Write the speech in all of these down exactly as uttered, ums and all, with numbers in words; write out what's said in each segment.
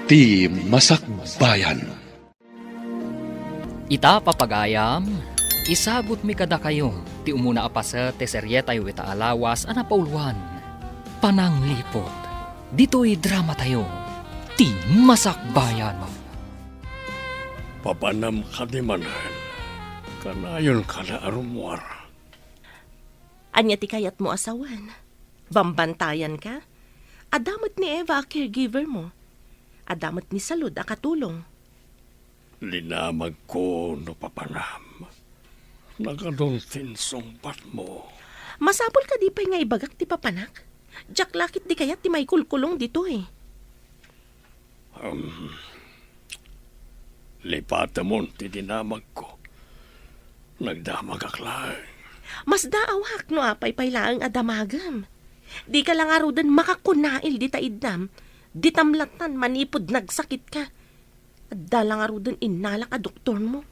Ti Masakbayan. Ita, papagayam, isagutmi kadakayo ti umuna a paset ti serietayo ita a lawas a napauloan, Panangliput. Ditoy dramatayo, Ti Masakbayan. Papanam kadi manen, kanayon kada a rummuar. Ania ti kayatmo a sawen? Bambantayan ka? Adda met ni Eva a caregiver mo. Adda met ni Salud a katulong. Linamagko no papanam. Nagadun ti insungbatmo. Masapul kadi pay nga ibagak ti papanak? Diak la ket di kayat ti maikulkulong ditoy. Um, lipatemon ti dinamagko. Nagdamagak laeng. Masdaawak no apay pay laeng a damagem. Dika la ngaruden makakunail dita iddam, ditam lattan manipud nagsakitka. Adda la ngaruden innalak a doktormo.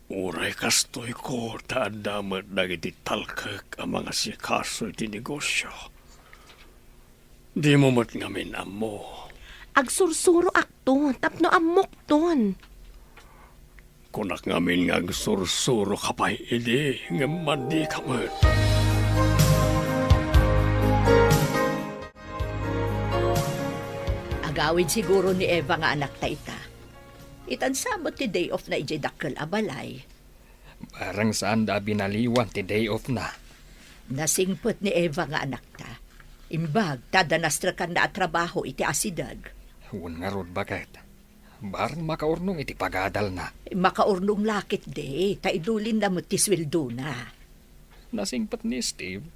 Uray kastoyko ta adda met dagiti talkek a mangasikaso iti negosio. Dimo met ngamin ammo. Agsursuroakto tapno ammokton. Kunak ngamin nga agsursuroka pay idi ngem madika met. Agawid siguro ni Eva nga anakta ita. Itan sa met ti day off na idiay dakkel a balay. Bareng saanda a binaliwan ti day off na. Nasingpet ni Eva nga anakta. Imbag ta adda nastrekanna a trabaho iti asideg. Wen ngarud, baket. Bareng makaurnong iti pagadalna. Makaurnong la ketdi, ta idulinna met ti sueldona. Nasingpet ni Steve,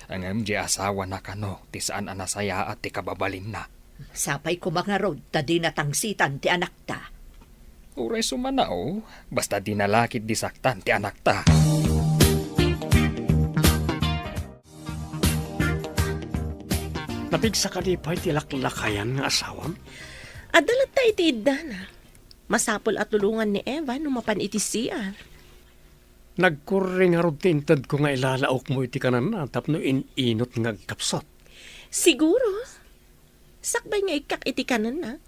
ngem di asawana kano ti saan a nasayaat ti kababalinna. Sapay koma ngarud ta dina tangsitan ti anakta. Uray sumanaw, basta dina la ketdi saktan ti anakta. Napigsa kadi pay ti laklakayan nga asawam? Adda latta iti iddana. Masapul a tulongan ni Eva no mapan iti C R. Nagkurri ngarud ti intedko nga ilalaokmo iti kanenna tapno in-inut nga agkapsut. Siguro. Sakbay nga ikkak iti kanenna,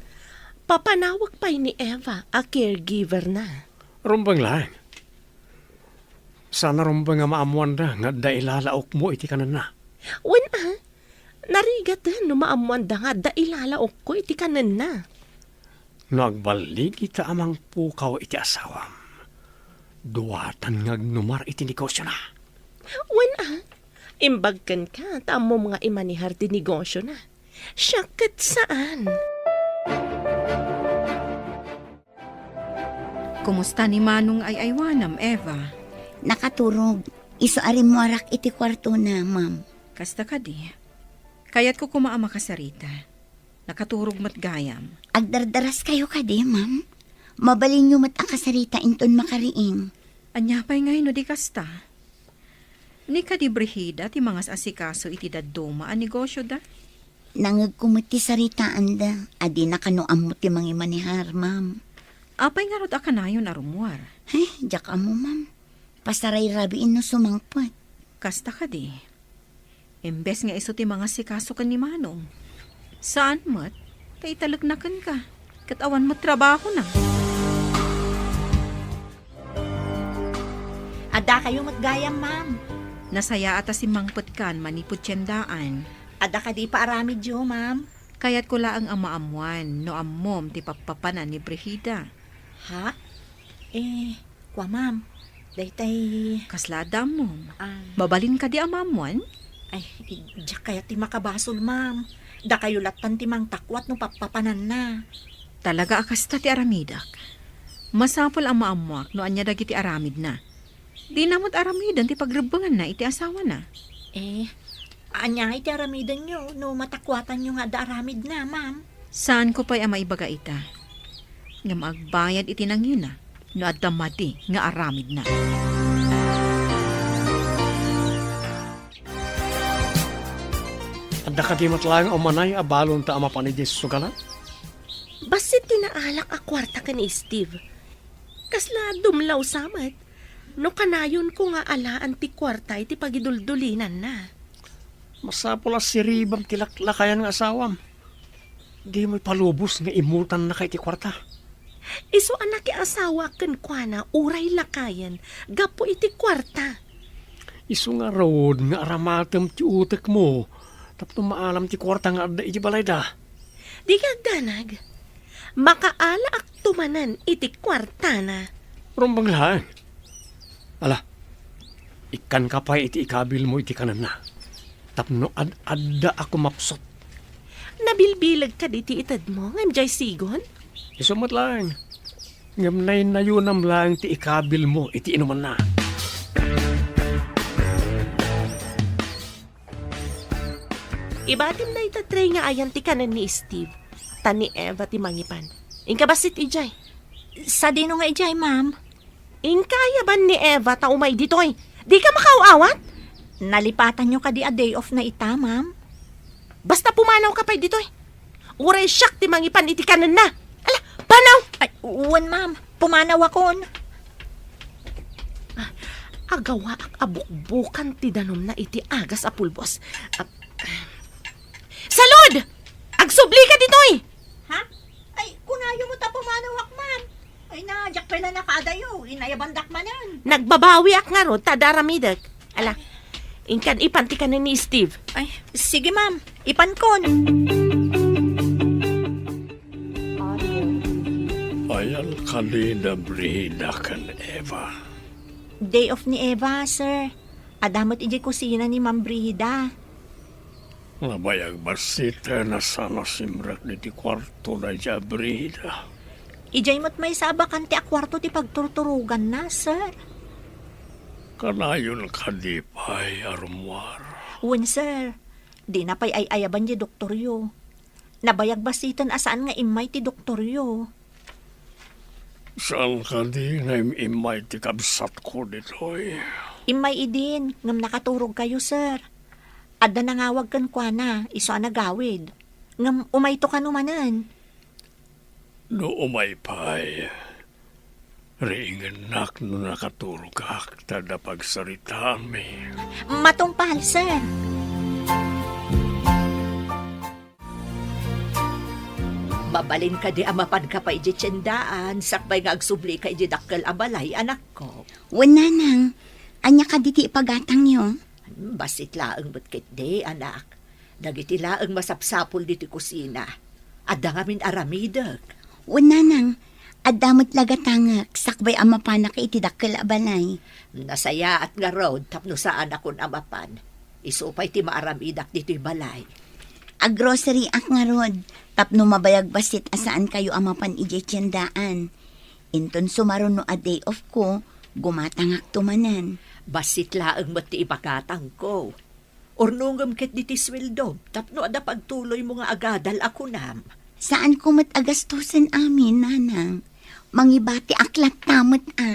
papanawek pay ni Eva a caregiver-na. Rumbeng laeng. Saan a rumbeng a maammoanda nga adda ilalaokmo iti kanenna. Wen a, narigaten no maammoanda nga adda ilalaokko iti kanenna. No agballigita a mangpukaw iti asawam, duatan nga agnumar iti negosiona. Wen a, imbag kenka ta ammom nga imanehar ti negosiona. Siak ket saan. Kumusta ni Manong nga ay-aywanam, Eva? Nakaturog. Isu a rimmuarak iti kuartona, ma'am. Kasta kadi. Kayatko koma a makasarita. Nakaturog met gayam. Agdardaraskayo kadi, ma'am? Mabalinyo met a kasarita inton makariing. Ania pay ngay no di kasta? Ni kadi Brigida ti mangas-asikaso iti dadduma a negosioda? Nangngegko met ti saritaanda a dina kano ammo ti mangimanehar, ma'am. Apay ngarud a kanayon a rummuar? Ay, diak ammo, ma'am. Pasarayrabiin no sumangpet. Kasta kadi. Imbes nga isu ti mangasikaso ken ni Manong. Saan met, ta italekna kenka, ket awan met trabahona. Addakayo met gayam, ma'am. Nasayaat a simmangpetkan manipud tiendaan. Adda kadi paaramidyo, ma'am? Kayatko laeng a maammoan no ammom ti pappapanan ni Brigida. Ha? Eh, kua, ma'am. Daytay. Kasla adda ammom? Ah. Mabalin kadi a maammoan? Ay, diak kayat ti makabasol, ma'am. Dakayo lattan ti mangtakwat no pappapananna. Talaga a kasta ti aramidek. Masapul a maammoak no ania dagiti aramidna. Dina met aramiden ti pagrebbenganna iti asawana. Eh, ania iti aramidenyo no matakkuatanyo nga adda aramidna, ma'am? Saanko pay a maibaga ita. Ngem agbayad iti nangina no adda madi nga aramidna. Adda kadi met laeng a umanay a balonta a mapan idiay susugalan? Bassit ti naalak a kuarta ken ni Steve. Kasla dumlaw sa met. No kanayonko nga alaan ti kuarta iti pagiduldulinanna. Masapul a siribam ti laklakayan nga asawam. Dimo ipalubos nga immultannaka iti kuarta. Isu a nakiasawa kenkuana uray lakayen gapu iti kuarta. Isu ngarud nga aramatem ti utekmo tapno maalam ti kuarta nga adda iti balayda. Dika agdanag. Makaalaakto manen iti kuartana. Rumbeng laeng. Ala, ikkanka pay iti ikabilmo iti kanenna tapno ad-adda a kumapsut. Nabilbileg kadi ti itedmo ngem diay sigon? Isu met laeng. Ngem naynayonam laeng ti ikabilmo iti inumanna. Ibatim dayta tray nga ayan ti kanen ni Steve, ta ni Eva ti mangipan. Inka bassit idiay. Sadino nga idiay, ma'am? Inka ayaban ni Eva ta umay ditoy. Dika makaaw-awat? Nalipatanyo kadi a day off na ita, ma'am? Basta pumanawka pay ditoy. Uray siak ti mangipan iti kanenna. Ala, panaw! Ay, wen, ma'am. Pumanawakon. Agawaak a bukbukan ti danumna iti agas a pulbos. Ah, Salud! Agsublika ditoy! Ha? Ay, kunayo met a pumanawak, ma'am. Ay na, diak pay la nakaadayo. Inayabandak manen. Nagbabawiak ngarud ta adda aramidek. Ala, inkan ipan ti kanen ni Steve. Ay, sige, ma'am. Ipankon. Ayan kadi da Brida ken Eva. Day off ni Eva, sir. Adda met idiay kusina ni Ma'am Brida. Nabayag bassit a saan a simrek ditoy kuarto daydiay a Brida. Idiay met maysa a bakante a kuarto ti pagturturoganna, sir. Kanayon kadi pay a rummuar? Wen, sir. Dina pay ay-ayaban diay doktoryo. Nabayag bassiten a saan nga immay ti doktoryo. Saan kadi nga im-immay ti kabsatko ditoy? Immay idin, ngem nakaturogkayo, sir. Adda nangawag kenkuana, isu a nagawid. Ngem umayto kano manen. No umay pay, riingennak no nakaturogak ta adda pagsaritaanmi. Matungpal, sir. Mabalin kadi a mapanka pay idiay tiendaan, sakbay nga agsublika idiay dakkel a balay, anakko? Wen, nanang. Ania kadi ti ipagatangyo? Hmm, bassit laeng met ketdi, anak. Dagiti laeng masapsapul ditoy kusina. Adda ngamin aramidek. Wen, nanang. Adda met la gatangek, sakbay a mapanak iti dakkel a balay. Nasayaat ngarud tapno saanakon a mapan. Isu pay ti maaramidak ditoy balay. Aggroceryek ngarud tapno mabayag bassit a saankayo a mapan idiay tiendaan. Inton sumaruno a day off ko, gumatangakto manen. Bassit laeng met ti ipagatangko. Urnongem ketdi ti sueldom tapno adda pagtuloymo nga agadal a kunam. Saanko met a gastusen amin, nanang. Mangibatiak latta met a.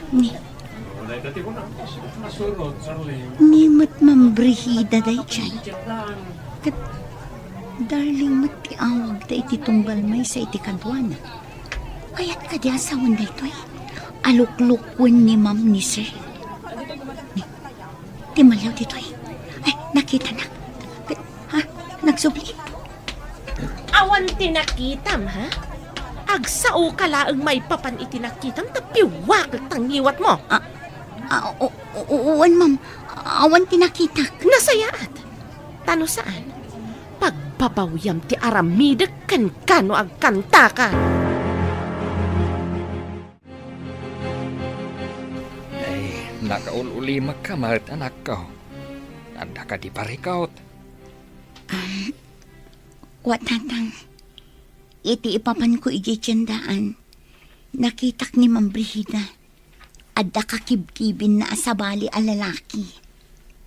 Ni. Ni met Ma'am Brigida daydiay. Ket Darling met ti awagda iti tunggal maysa iti kaduana. Kayat kadi a sawen daytoy? Aluklukwen ni Ma'am ni Sir. Ni, ti maliw ditoy. Ay, nakitanak. Ha? Nagsubli? Awan ti nakitam, ha? Agsaoka laeng maipapan iti nakitam ta piwakek ta ngiwatmo. Ah, ah, o, o, o, wen, ma'am. Awan ti nakitak. Nasayaat. Ta no saan, pagbabawiam ti aramidek kenka no agkantaka. Ay, nakaul-ulimekka met, anakko. Adda kadi parikut? Um, wa, Tatang. Iti ipapanko idiay tiendaan, nakitak ni Ma'am Brigida. Adda kakibkibinna a sabali a lalaki.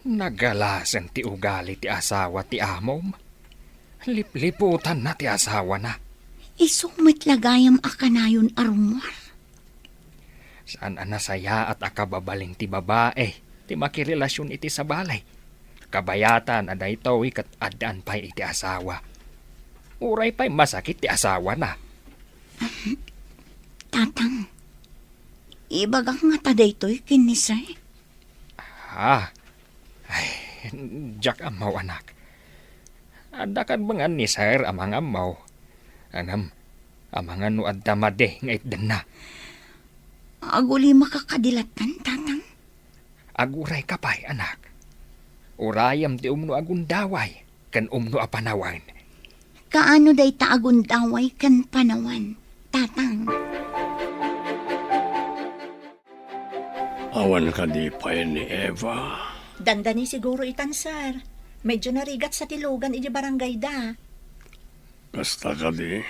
Nagalasen ti ugali ti asawa ti amom. Lipliputanna ti asawana. Isu met la gayam a kanayon a rummuar. Saan a nasayaat a kababalin ti babae ti makirelasion iti sabali. Kabayatan a daytoy ket addaan pay iti asawa. Uray pay masakit ti asawana. Tatang, ibagak ngata daytoy ken ni Sir? Ah, ay, Diak ammo, anak. Adda kadbengan ni Sir a mangammo. Ngem, amangan no adda madi nga itdenna. Agulimaka kadi latta, Tatang? Agurayka pay, anak. Urayem ti umno a gundaway ken umno a panawen. Kaano dayta a gundaway ken panawen, Tatang? Awan kadi pay ni Eva? Dandani siguro itan, sir. Medyo narigat sa ti lugan iti barangayda. Kasta kadi?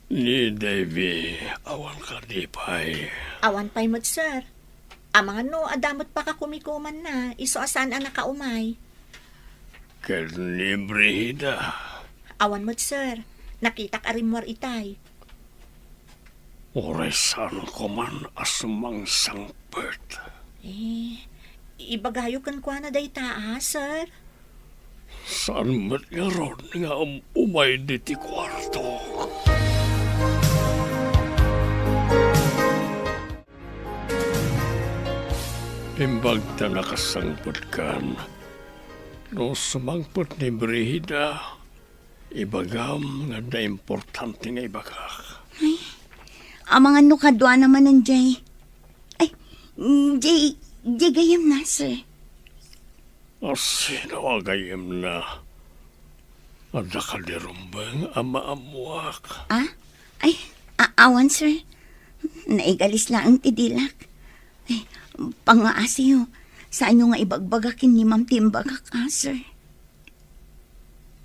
Ni Davy, awan kadi pay? Awan pay met, sir. Amangan no adda met pakakumikumanna, isu a saan a nakaumay. Ken ni Brigida? Awan met, sir. Nakitak a rimmuar itay. Uray saan koman a sumangsangpet. Eh, ibagayo kenkuana dayta, a, sir? Saan met ngarud nga um-, umay diti kuarto? Imbag ta nakasangpetkan, no sumangpet ni Brigida, ibagam nga adda importante nga ibagak. Ay, amangan no kaduana manen jay. Ay, jay, jay gayyemna, sir. A, sino a gayyemna? Adda kadi rumbeng a maammuak? Ah? Ay, a-, awan, sir. Naigalis laeng ti dilak. Ay, pangngaasiyo. Saanyo nga ibagbaga ken ni ma'am ti imbagak, a, sir?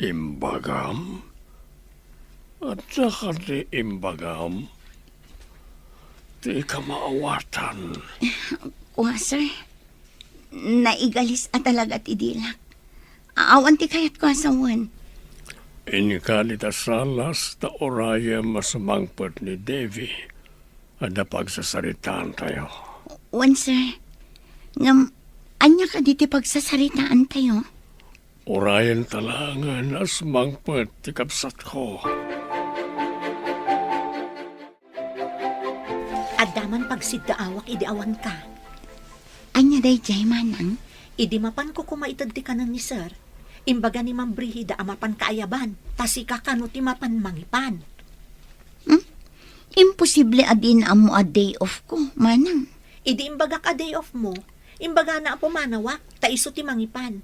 Imbagam? Adda kadi imbagam? Dika maawatan. Kua, sir. Naigalis a talaga ti dilak. Awan ti kayatko a sawen. Inka dita salas ta urayem a sumangpet ni Davy. Adda pagsasaritaantayo. Wen, sir. Ngem, ania kadi ti pagsasaritaantayo? Urayenta laengen a sumangpet ti kabsatko. Adda man pagsiddaawak idi awanka. Ania daydiay, manang? Idi mapanko koma ited ti kanen ni sir, imbaga ni Ma'am Brigida a mapan kaayaban, ta sika kano ti mapan mangipan. Hmm? Imposible a dina ammo a day off ko, manang. Idi imbagak a day off mo, imbagana a pumanawak, ta isu ti mangipan.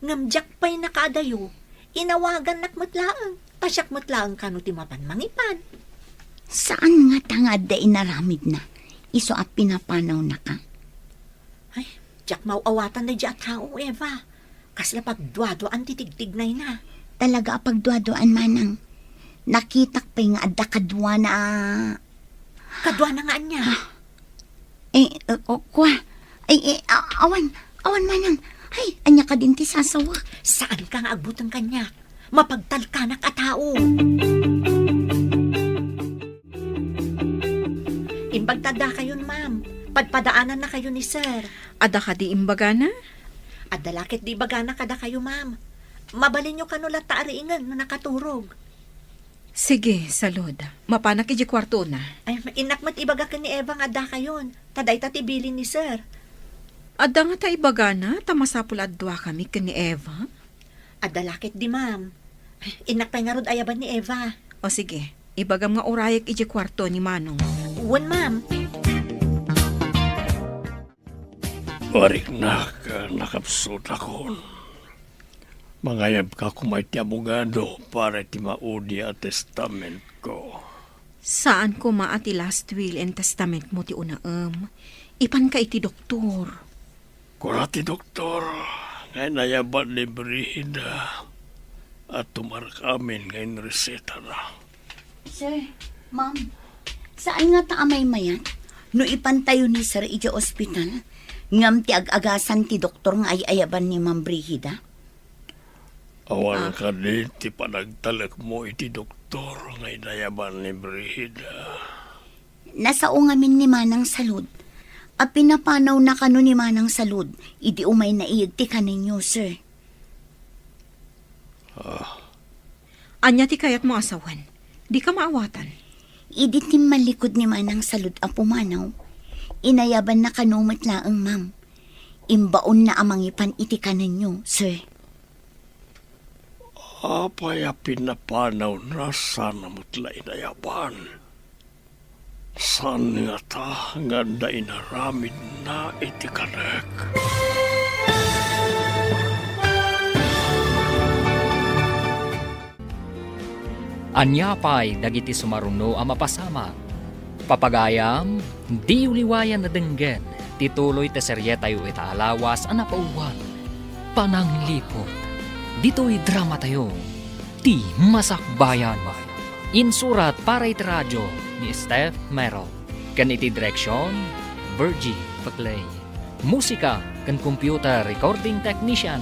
Ngem diak pay nakaadayo, inawagannak met laeng, ta siak met laeng kano ti mapan mangipan. Saan ngata nga adda inaramidna, isu a pinapanawnaka? Ay, diak maaw-awatan daydiay a tao, Eva. Kasla pagduaduaan ti tigtignayna. Talaga a pagduaduaan, manang. Nakitak pay nga adda kaduana a Kaduana nga ania? Ah. Eh, eh, oh, kua. Ay, eh, a-, awan, awan manang. Ay, ania kadin ti sasawek? Saanka nga agbuteng kaniak. Mapagtalkanak a tao. Imbag ta addakayon, ma'am. Padpadaanannakayo ni sir. Adda kadi imbagana? Adda la ketdi ibagana kadakayo, ma'am. Mabalinyo kano latta a riingen no nakaturog. Sige, salud. Mapanak idiay kuartona. Ay, innak met ibaga ken ni Eva nga addakayon. Ta dayta ti bilin ni sir. Adda ngata ibagana ta masapul a duakami ken ni Eva? Adda la ketdi, ma'am. Innak pay ngarud ayaban ni Eva. O sige, ibagam nga urayek idiay kuarto ni Manong. Wen, ma'am. Mariknak, nakapsutakon. Mangayabka koma iti abogado para iti maudi a testamentko. Saan koma a ti last will and testamentmo ti unaem. Ipanka iti doktor. Kuna ti doktor nga inayaban ni Brigida a tumarkamin nga inresetana. Sir, ma'am, saan ngata a maymayat no ipantayo ni sir idiay ospital, ngem ti ag-agasan ti doktor nga ay-ayaban ni Ma'am Brigida? Awan Ah. kadi ti panagtalekmo iti doktor nga inayaban ni Brigida? Nasao ngamin ni Manang Salud a pinapanawna kano ni Manang Salud idi umay naiyeg ti kanenyo, sir. Ah. Ania ti kayatmo a sawen? Dika maawatan. Idi timmallikud ni Manang Salud a pumanaw, inayabanna kano met laeng, ma'am. Imbaonna a mangipan iti kanenyo, sir. Apay a pinapanawna sana met la inayaban? Saan ngata nga adda inaramidna iti kanek? Ania pay dagiti sumaruno a mapasamak? Papagayam, diyo liwayan a denggen ti tuloy ti serietayo ita a lawas a napauluan, Panangliput. Ditoy dramatayo, Ti Masakbayan. Insurat para iti radio ni Steph Mero, ken iti direksion, Virgie Paclay. Musika ken computer recording technician,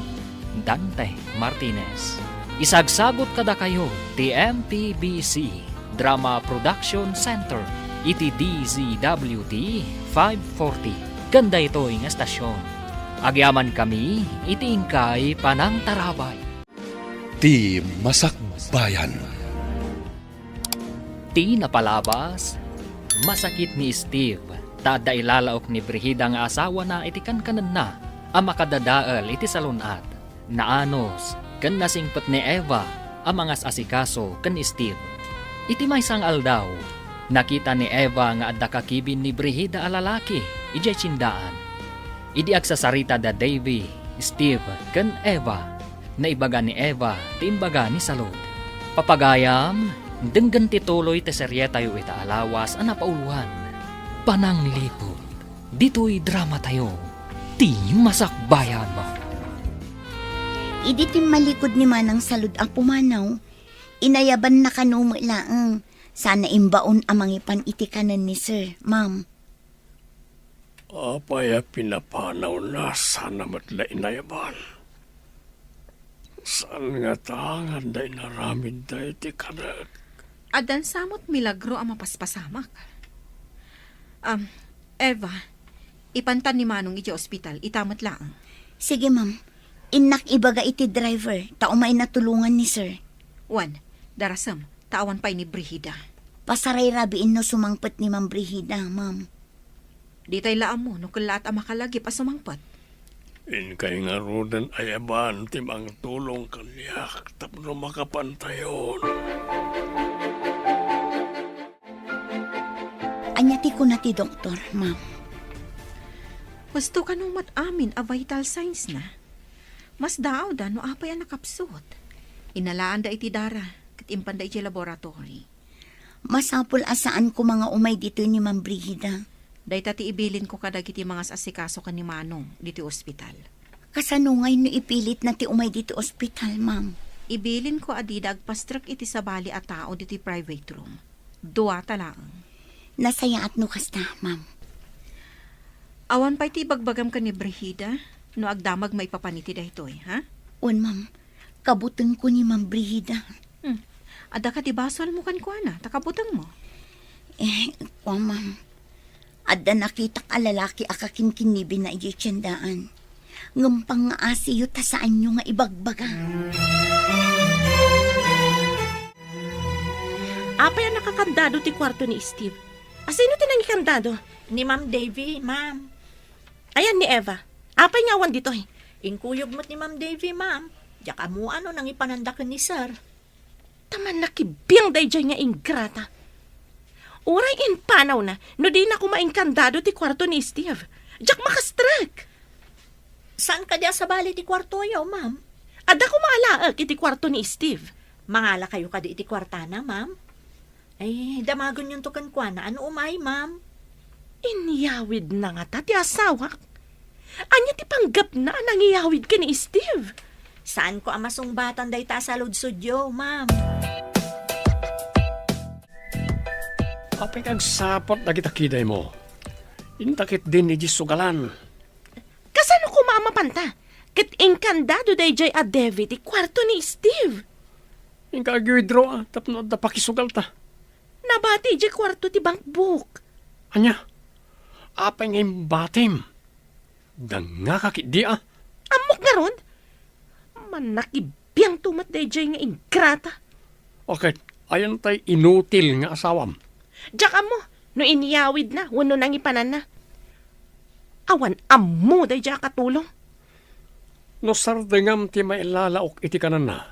Dante Martinez. Isagsagut kadakayo ti M P B C Drama Production Center iti D Z W T five forty ken daytoy nga estasion. Agyamankami iti inkay panangtarabay. Ti Masakbayan. Ti napalabas, masakit ni Steve ta adda ilalaok ni Brigida nga asawana iti kankanenna a makadadael iti salun-at. Naanus ken nasingpet ni Eva a mangas-asikaso ken ni Steve. Iti maysa nga aldaw, nakita ni Eva nga adda kakibin ni Brigida a lalaki idiay tiendaan. Idi agsasarita da Davy, Steve, ken Eva, naibaga ni Eva ti imbaga ni Salud. Papagayam, denggen ti tuloy ti serietayo ita a lawas a napauluan, Panangliput. Ditoy dramatayo, Ti Masakbayan. Idi timmalikod ni Manang Salud a pumanaw, inayabanna kano met laeng, sana imbaon a mangipan iti kanen ni Sir, Ma'am. Apay a pinapanawna sana met la inayaban? Saan ngata nga adda inaramidda iti kanek? Addan sa met milagro a mapaspasamak. Am, Eva, ipantan ni Manong idiay ospital, ita met laeng. Sige, ma'am. Innak ibaga iti driver, ta umayna tulongan ni Sir. Wen, darasem, ta awan pay ni Brigida. Pasarayrabiin no sumangpet ni Ma'am Brigida, ma'am. Ditay la ammo no kellaat a makalagip a sumangpet. Inkay ngaruden a yaban ti mangtulong kaniak tapno makapantayon. Ania ti kuna ti doktor, ma'am? Husto kano met amin a vital signs na. Masdaawda no apay a nakapsut. Inalaanda iti dara, ket impanda iti laboratory. Masapul a saan koma nga umay ditoy ni Ma'am Brigida. Dayta ti ibilinko kadagiti mangas-asikaso ken ni Manong ditoy ospital. Kasano ngay no ipilitna ti umay ditoy ospital, ma'am? Ibilinko a dida agpastrek iti sabali a tao ditoy private room. Duata laeng. Nasayaat no kasta, ma'am. Awan pay ti ibagbagam ken ni Brigida no agdamag maipapan iti daytoy, ha? Wen, ma'am. Kabutengko ni Ma'am Brigida. Hmm. Adda kadi basolmo kenkuana, ta kabutengmo? Eh, kua, ma'am. Adda nakitak a lalaki a kakinkinnibenna idiay tiendaan. Ngem pangngaasiyo ta saanyo nga ibagbaga. Apay a nakakandado ti kuarto ni Steve? Asino ti nangikandado? Ni Ma'am Davy, ma'am. Ayan ni Eva. Apay nga awan ditoy? Inkuyog met ni Ma'am Davy, ma'am. Diak ammoan no nangipananda ken ni Sir. Ta mannakibbiang daydiay nga ingrata. Uray impanawna no dina koma inkandado ti kuarto ni Steve. Diak makastrek. Saan kadi a sabali ti kuartoyo, ma'am? Adda koma alaek iti kuarto ni Steve. Mangalakayo kadi iti kuartana, ma'am? Ay, damagenyonto kenkuana a no umay, ma'am. Inyawidna ngata ti asawak? Ania ti panggepna a nangiyawid ken ni Steve? Saanko a masungbatan dayta a saludsodyo, ma'am. Apay nga agsaput dagita kidaymo? Inta ketdin idiay sugalan. Kasano koma a mapanta? Ket inkandado daydiay a Davy ti kuarto ni Steve. Inka agwidro, a, tapno adda pakisugalta. Nabati idiay kuarto ti bankbook. Ania? Apay nga imbatim? Dangngaka ketdi, a? Ammok ngarud? Mannakibbiangto met daydiay nga ingrata. O ket, ayan tay inutil nga asawam? Diak ammo no inyawidna wenno nangipananna. Awan ammo daydiay a katulong. No sardengam ti mailalaok iti kanenna,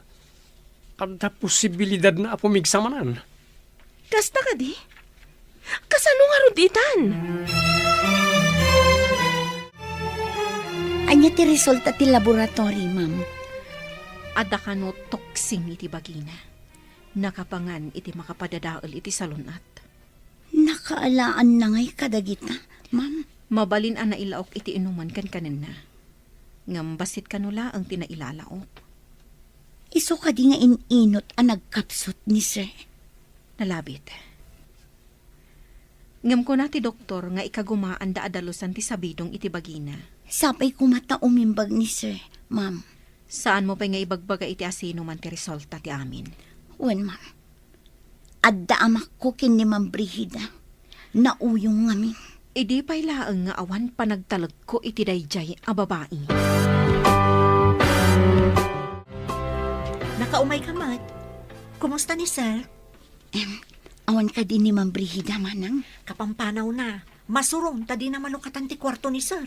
adda posibilidadna a pumigsa manen. Kasta kadi? Kasano ngarud itan? Ania ti resulta ti laboratory, ma'am? Adda kano toxin iti bagina. Nakapangan iti makapadadael iti salun-at. Nakaalaanna ngay kadagita, ma'am? Mabalin a nailaok iti inuman ken kanenna. Ngem bassit kano laeng ti nailalaok. Isu kadi nga in-inut a nagkapsut ni Sir? Nalabit. Ngem kuna ti doktor nga ikagumaanda a dalusan ti sabidong iti bagina. Sapay koma ta umimbag ni Sir, ma'am. Saanmo pay nga ibagbaga iti asinoman ti resulta ti amin. Wen, ma'am. Adda amakko ken ni Ma'am Brigida. Nauyong ngamin. Idi pay laeng nga awan panagtalekko iti daydiay a babai. Nakaumay ka met. Kumusta ni Sir? Em, awan kadi ni Ma'am Brigida, manang? Kapampanawna. Masurom ta dina malukatan ti kuarto ni Sir.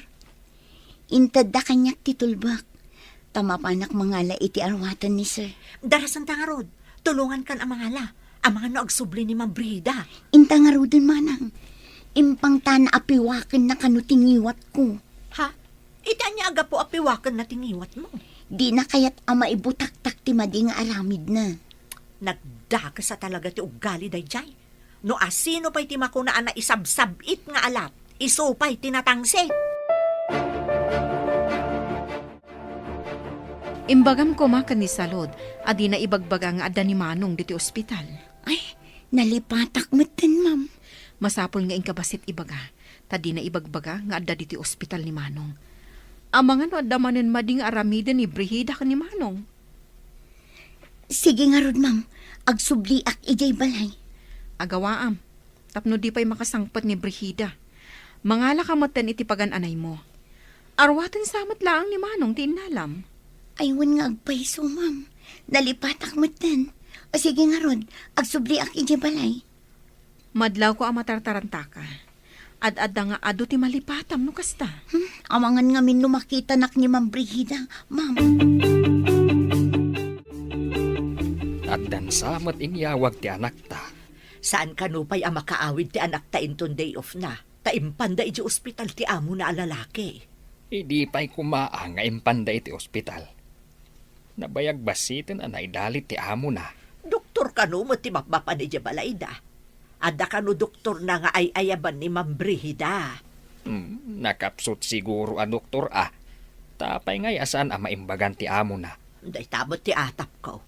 Intedda kaniak ti tulbek, ta mapanak mangala iti arwaten ni Sir. Darasenta ngarud, tulongankan a mangala. Amangan no agsubli ni Ma'am Brigida. Inta ngaruden, manang. Impangtana a piwakenna kano ti ngiwatko. Ha? Iti ania a gapu a piwakenna ti ngiwatmo? Dina kayat a maibutaktak ti madi nga aramidna. Nagdakes a talaga ti ugali daydiay. No asino pay ti makuna a naisabsab-it nga alat, isu pay ti natangsit. Imbagam koma ken ni Salud a dina ibagbaga nga adda ni Manong ditoy ospital. Ay, nalipatak metten, ma'am. Masapul nga inka bassit ibaga, ta dina ibagbaga nga adda ditoy ospital ni Manong. Amangan no adda manen madi nga aramiden ni Brigida ken ni Manong. Sige ngarud, ma'am. Agsubliak idiay balay. Agawaam, tapno di pay makasangpet ni Brigida. Mangalaka metten iti pagan-anaymo. Arwaten sa met laeng ni Manong ti innalam. Ay, wen nga agpayso, ma'am. Nalipatak metten. O sige ngarud, agsubliak idiay balay. Madlawko a matartarantaka. Ad-adda nga adu ti malipatam no kasta. Hmm, amangan ngamin no makitanak ni Ma'am Brigida, ma'am. Addan sa met inyawag ti anakta. Saan kano pay a makaawid ti anakta inton day off na, ta impanda idiay ospital ti amona a lalaki. Idi pay koma a nga impanda iti ospital. Nabayag bassiten a naidalit ti amona. Doktor kano met ti mapmapan idiay balayda? Adda kano doktorna nga ay-ayaban ni Ma'am Brigida? Hmm, nakapsut siguro a doktor a. Ta apay ngay a saan a maimbagan ti amona? Dayta met ti atapko.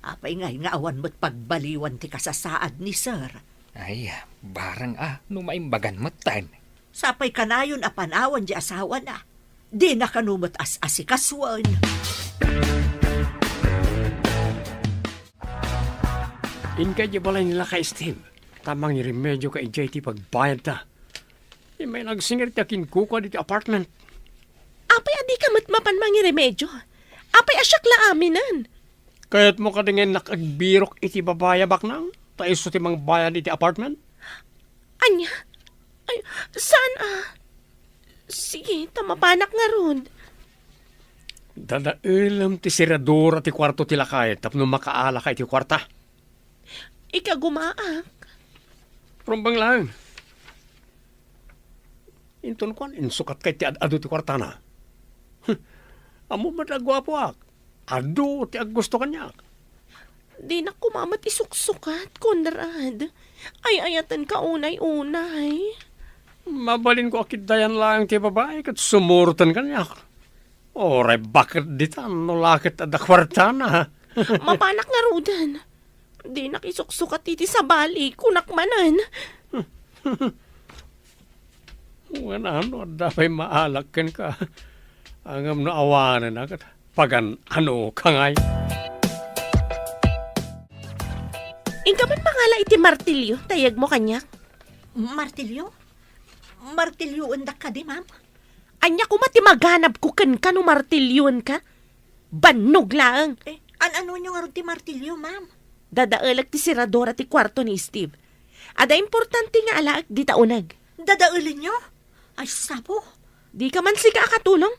Apay ngay nga awan met pagbaliwan ti kasasaad ni Sir? Ay, barang a no maimbagan metten. Sapay kanayon a panawan di asawana. Dina kano met as-asikasuen. Inka idiay balay ni Lakay Steve, ta mangiremedioka idiay ti pagbayadta. Immay nagsingir ti akinkuka ditoy apartment. Apay a dika met mapan mangiremedio? Apay a siak la aminen? Kayatmo kadi nga innak agbirok iti babai a baknang, ta isu ti mangbayad iti apartment? Ania? Ay, saan a? Sige, ta mapanak ngarud. Dadaelem ti seradura ti kuarto ti lakay tapno makaalaka iti kuarta. Ikagumaak. Rumbeng laeng. Inton kuan, insukatka iti ad-adu ti kuartana. Hm, ammom met a guapoak. Adu ti aggusto kaniak. Dinak koma met isuksukat, Conrad. Ay-ayatenka unay-unay. Mabalinko a ketdian laeng ti babai ket sumuroten kaniak. Uray baket ditan no la ket adda kuartana. Mapanak ngaruden. Dinak isuksukat iti sabali, kunak manen. Wen a no adda pay maalak kenka. Ngem no awanen a ket pagan-anoka ngay. Inka man mangala iti martilyo, ta iyegmo kaniak. Martilyo? Martilyoendak kadi, ma'am? Ania koma ti maganabko kenka no martilyoenka? Bannog laeng. Eh, an-anonyo ngarud ti martilyo, ma'am? Dadaelek ti seradura ti kuarto ni Steve. Adda importante nga alaek dita uneg. Dadaelenyo? Ay, sapo. Dika man sika a katulong?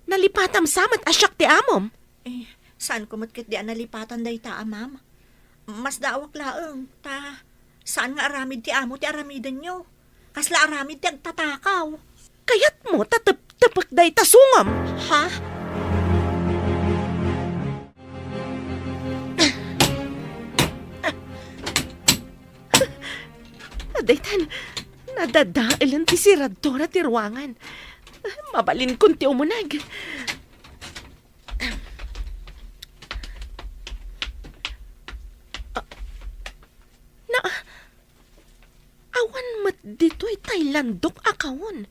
Nalipatam sa met a siak ti amom. Eh, saanko met ketdi a nalipatan dayta a, ma'am. Masdaawak laeng, ta saan nga aramid ti amo ti aramidenyo. Kasla aramid ti agtatakaw. Kayatmo ta tep-, tepek dayta sungom? Ha? Daytan, nadadaelen ti siradura ti ruangan. Mabalinkon ti umuneg. Ah, na, awan met ditoy tay landok a kaon.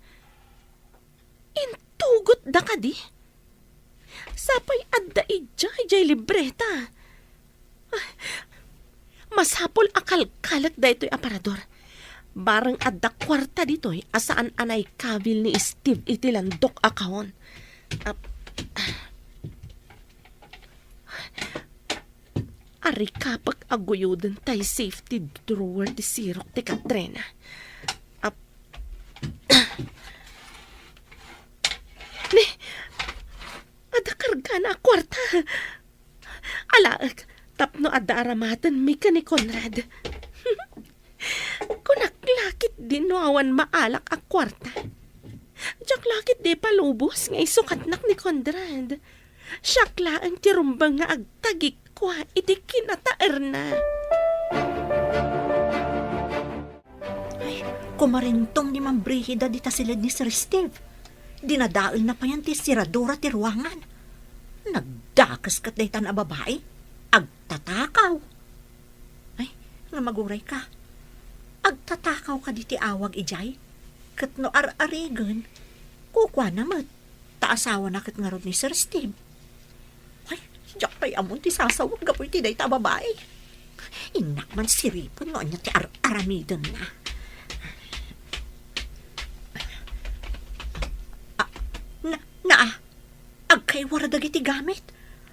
Intugotda kadi? Sapay adda idiay jay libreta. Ah, masapul a kalkalek daytoy aparador. Bareng adda kuarta ditoy a saan a naikabil ni Steve iti landok a kaon. Ap-, Arikapek a guyoden tay safety drawer ti sirok ti katrena. Ap-, ni, adda kargana a kuarta. Alaek, tapno adda aramatenmi ken ni Conrad. Kunak la ketdi no awan maalak a kuarta. Diak la ketdi ipalubos nga isukatnak ni Conrad. Siak laeng ti rumbeng nga agtagikua iti kinataerna. Ay, kumarintong ni Ma'am Brigida dita siled ni Sir Steve. Dinadaelna payen ti siradura ti ruangan. Nagdakes ket daytan a babai. Agtatakaw. Ay, nga maguray ka. Agtatakaw kadi ti awag idiay? Ket no ar-arigen, kukuana met, ta asawana ket ngarud ni Sir Steve. Ay, diak pay ammon ti sasawek gapu iti dayta a babai. Innak man siripen no ania ti ar-aramidenna. Ah, na, na, ah. Agkaiwar dagiti gamit.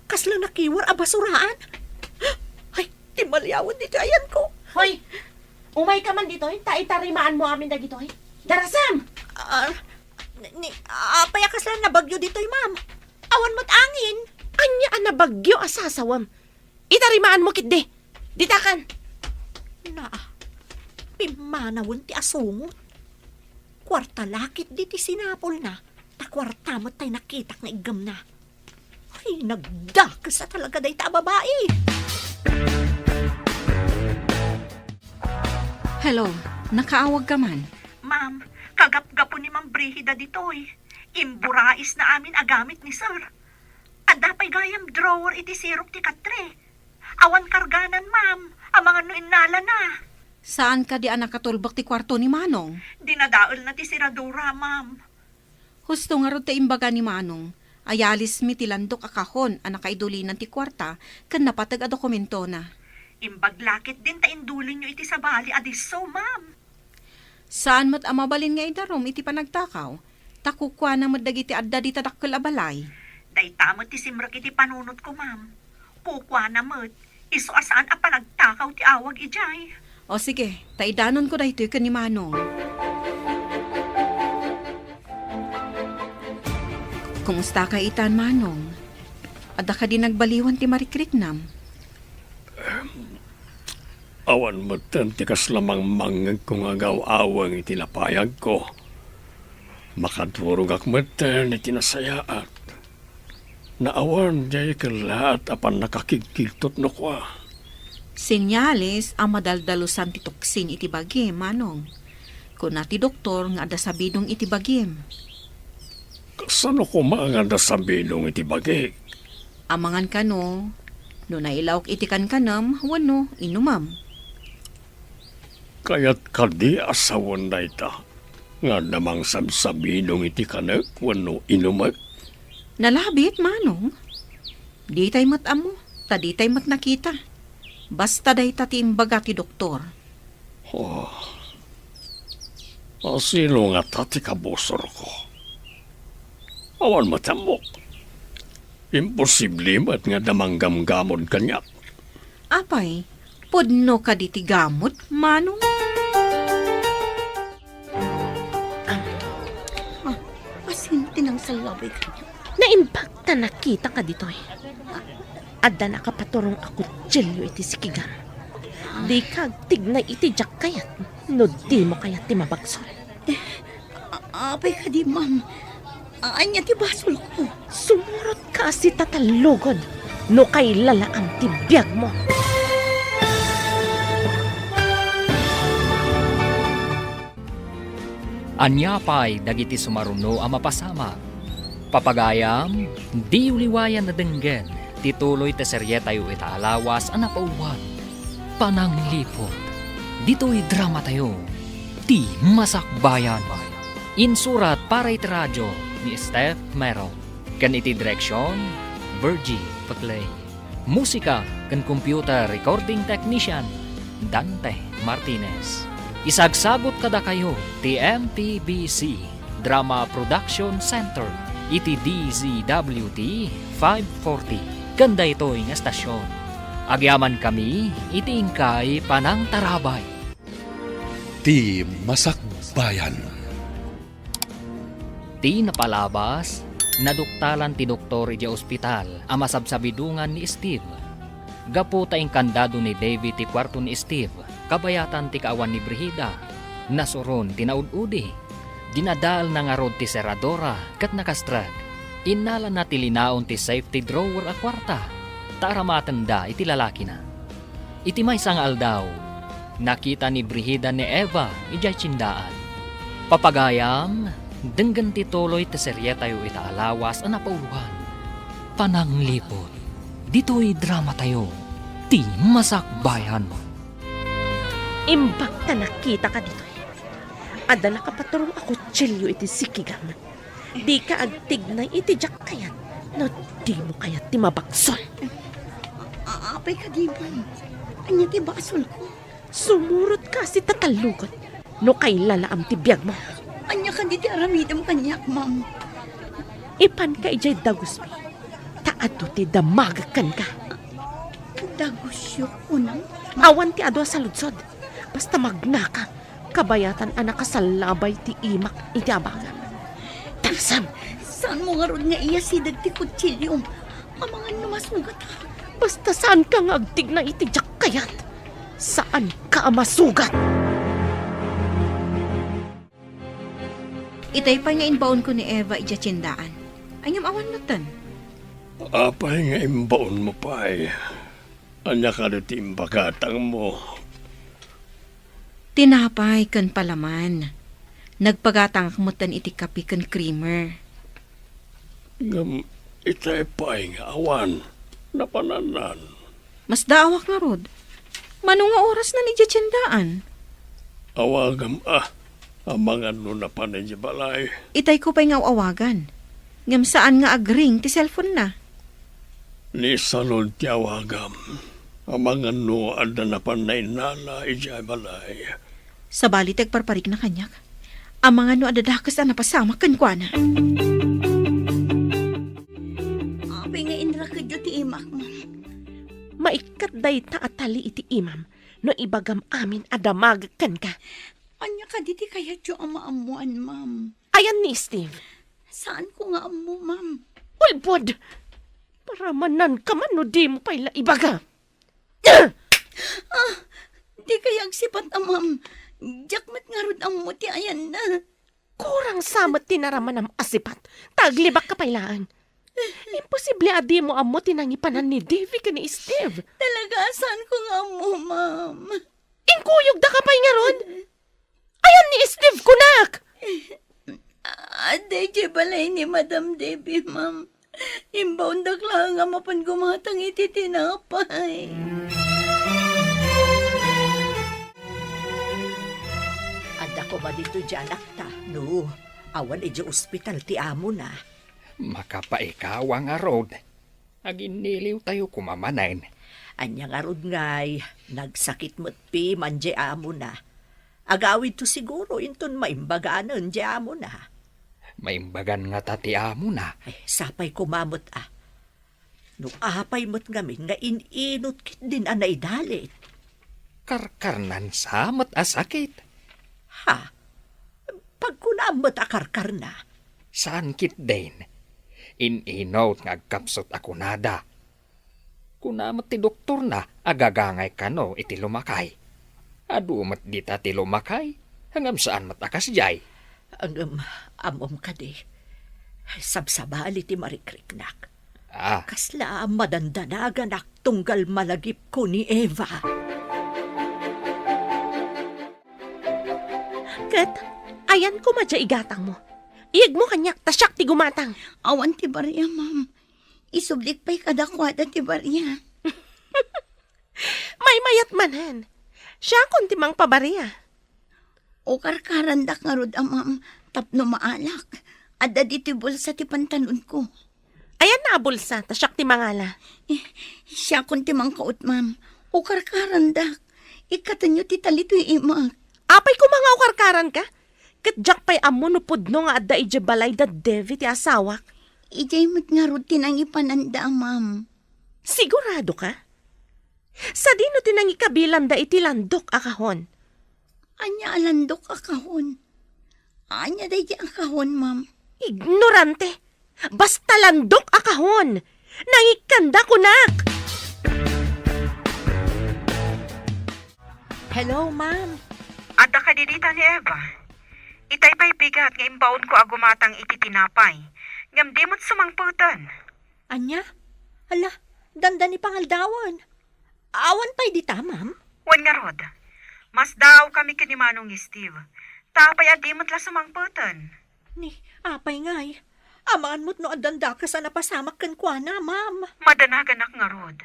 Kasla nakiwar a basuraan. Ay, ti maliawen ditoy ayanko. Hoy! Umayka man ditoy, ta itarimaanmo amin dagitoy. Darasam! Ah, ni, apay a kasla nabagyo ditoy, ma'am? Awan met angin. Ania a nabagyo a sasawem? Itarimaanmo ketdi. Ditakan. Naa, pimmanawen ti asungot. Kuarta la ketdi ti sinapulna, ta kuarta met tay nakitak nga iggemna. Ay, nagdakes a talaga dayta a babai. Hello, nakaawagka man? Ma'am, kagapgapo ni Ma'am Brigida ditoy. Imburaisna amin a gamit ni Sir. Adda pay gayam drawer iti sirok ti katre. Awan karganan, ma'am, amangan no innalana. Saan kadi a nakatulbek ti kuarto ni Manong? Dinadaelna ti siradura, ma'am. Husto ngarud ti imbaga ni Manong. Ayalismi ti landok a kahon a nakaidulinan ti kuarta ken napateg a dokumentona. Imbag la ketdin ta indulinyo iti sabali a disso, ma'am. Saan met a mabalin nga idarum iti panagtakaw, ta kukuana met dagiti adda dita dakkel a balay. Dayta met ti simrek iti panunotko, ma'am. Kukuana met, isu a saan a panagtakaw ti awag idiay. O sige, ta idanonko daytoy ken ni Manong. Kumustaka itan, Manong? Adda kadi nagbaliwan ti marikriknam? Awan metten ti kasla mangmangngegko nga agaw-aweng iti napayagko. Makadurogak metten iti nasayaat. Naawan diay kellaat a pannakakigkigtot no kua. Senyales a madaldalusan ti toksin iti bagim, Manong. Kuna ti doktor nga adda sabidong iti bagim. Kasano koma nga adda sabidong iti bagik? Amangan kano, no nailawak iti kankanem wenno inumem. Kayat kadi a sawen dayta nga adda mangsabsabidong iti kanek wenno inumek? Nalabit, Manong. Ditay met ammo, ta ditay met nakita. Basta dayta ti imbaga ti doktor. Oh. Asino ngata ti kabusorko? Awan met ammok. Imposible met nga adda manggamgamod kaniak. Apay, pudno kadi ti gamod, Manong? Ah, Salabay kaniak. Naimbag ta nakitaka ditoy. Adda nakapaturong a kutsilio iti sikigam. Dika agtignay iti diak kayat no dimo kayat ti mabagsol. A-, apay kadi, ma'am? A-, ania ti basolko? Sumurotka a sitatallugod no kailalaam ti biagmo. Ania pay dagiti sumaruno a mapasamak? Papagayam, diyo liwayan a denggen ti tuloy ti serietayo ita a lawas a napauluan, Panangliput. Ditoy dramatayo, Ti Masakbayan. Insurat para iti radio ni Steph Mero, ken iti direksion, Virgie Paclay. Musika ken computer recording technician, Dante Martinez. Isagsagut kadakayo ti M P B C Drama Production Center iti D Z W T five forty ken daytoy nga estasion. Agyamankami iti inkay panangtarabay. Ti Masakbayan. Ti napalabas, naduktalan ti doktor idiay ospital a masabsabidongan ni Steve. Gapu ta inkandado ni Davy ti kuarto ni Steve, kabayatan ti kaawan ni Brigida, nasuron ti naud-udi. Dinadaelna ngarud ti seradora ket nakastrek. Innalana ti linaon ti safety drawer a kuarta, ta aramatenda iti lalakina. Iti maysa nga aldaw, nakita ni Brigida ni Eva idiay tiendaan. Papagayam, denggen ti tuloy ti serietayo ita a lawas a napauluan, Panangliput. Ditoy dramatayo, Ti Masakbayan. Imbag ta nakitaka ditoy. Adda nakapaturong a kutsilio iti sikigam. Dika agtignay iti diak kayat no dimo kayat ti mabagsol. A-, apay kadi, ma'am? Ania ti basolko? Sumurotka a sitatallugod no kailalaam ti biagmo. Ania kadi ti aramidem kaniak, ma'am? Ipanka idiay dagusmi, ta adu ti damagek kenka. Dagusyo, kunam? Awan ti adu a saludsod. Basta magnaka, kabayatan a nakasallabay ti imak iti abagam. Tarsem! Saanmo ngarud nga iyasideg ti kutsilyom? Amangan no masugatak. Basta saanka nga agtignay iti diak kayat, saanka a masugat! Itay pay nga imbaonko ni Eva idiay tiendaan. Ngem awan metten. Apay nga imbaonmo pay? Ania kadi ti imbagatangmo? Tinapay ken palaman. Nagpagatangak metten iti kape ken creamer. Ngem itay pay nga awan napanannan. Masdaawak ngarud. Mano nga orasnan idiay tiendaan? Awagam a, amangan no napan idiay balay. Itayko pay nga aw-awagan. Ngem saan nga agring ti cellphone-na. Ni salud ti awagam. Amangan no adda napan nainnala idiay balay. Sabali ti agparparikna kaniak. Amangan no adda dakes a napasamak kenkuana. Apay nga inrakedyo ti imak, ma'am? Maikkat dayta a tali iti imam no ibagam amin a damagek kenka. Ania kadi ti kayatyo a maammoan, ma'am? Ayan ni Steve. Saanko nga ammo, ma'am. Ulbod! Paramananka man no dimo pay la ibaga. Ah! Dikay agsipat a, ma'am. Diak met ngarud ammo ti ayanna. Kurang sa met ti naramanam a sipat, ta aglibakka pay laeng. Imposible a dimo ammo ti nangipanan ni Davy ken ni Steve. Talaga a saanko nga ammo, ma'am. Inkuyogdaka pay ngarud? Ayan ni Steve, kunak! Adda idiay balay ni Madam Debbie, ma'am. Imbaondak laeng a mapan gumatang iti tinapay. Adda koma ditoy diay anakta, no awan idiay ospital ti amona. Makapaikawa ngarud. Aginniliwtayo koma manen. Ania ngarud ngay, nagsakit met piman diay amona. Agawidto siguro inton maimbaganen diay amona. Maimbagan ngata ti amona? Ay, sapay koma met a. No apay met ngamin nga in-inut ketdin a naidalit. Karkarnan sa met a sakit. Ha? Pagkunam met a karkarna, Saan ketdin. In-inut nga agkapsut a kunada. Kuna met ti doktorna a gagangay kano iti lumakay. Adu met dita ti lumakay, ngem saan met a kasdiay. Ngem ammom kadi, sabsabali ti marikriknak. Ah. Kasla madandanaganak tunggal malagipko ni Eva. Ket, ayan koma diay igatangmo. Iyegmo kaniak ta siak ti gumatang. Awan ti baria, ma'am. Isublik pay kadakuada ti baria. Maymayat manen. Siakon ti mangpabaria. Ukarkarandak ngarud a, ma'am, tapno maalak. Adda ditoy bulsa ti pantalonko. Ayan na a bulsa, ta siak ti mangala. Eh, siakon ti mangkaut, ma'am. Ukarkarandak. Ikkatenyo ti talitoy imak. Apay koma nga ukarkaranka? Ket diak pay ammo no pudno nga adda idiay balay da Devi ti asawak. Idiay met ngarud ti nangipananda, ma'am. Sigurado ka? Sadino ti nangikabilanda iti landok a kahon? Ania a landok a kahon? Ania daydi a kahon, ma'am? Ignorante! Basta landok a kahon! Nangikkanda kunak! Hello, ma'am. Adda kadi dita ni Eva? Itay pay bigat nga imbaonko a gumatang iti tinapay, ngem di met sumangpeten. Ania? Hala, dandani pangaldawen. Awan pay dita, ma'am? Wen ngarud. Masdaawkami ken ni Manong Steve. Ta apay a di met la sumangpeten? Ni, apay ngay? Amangan met no addan dakes a napasamak kenkuana, ma'am. Madanaganak ngarud.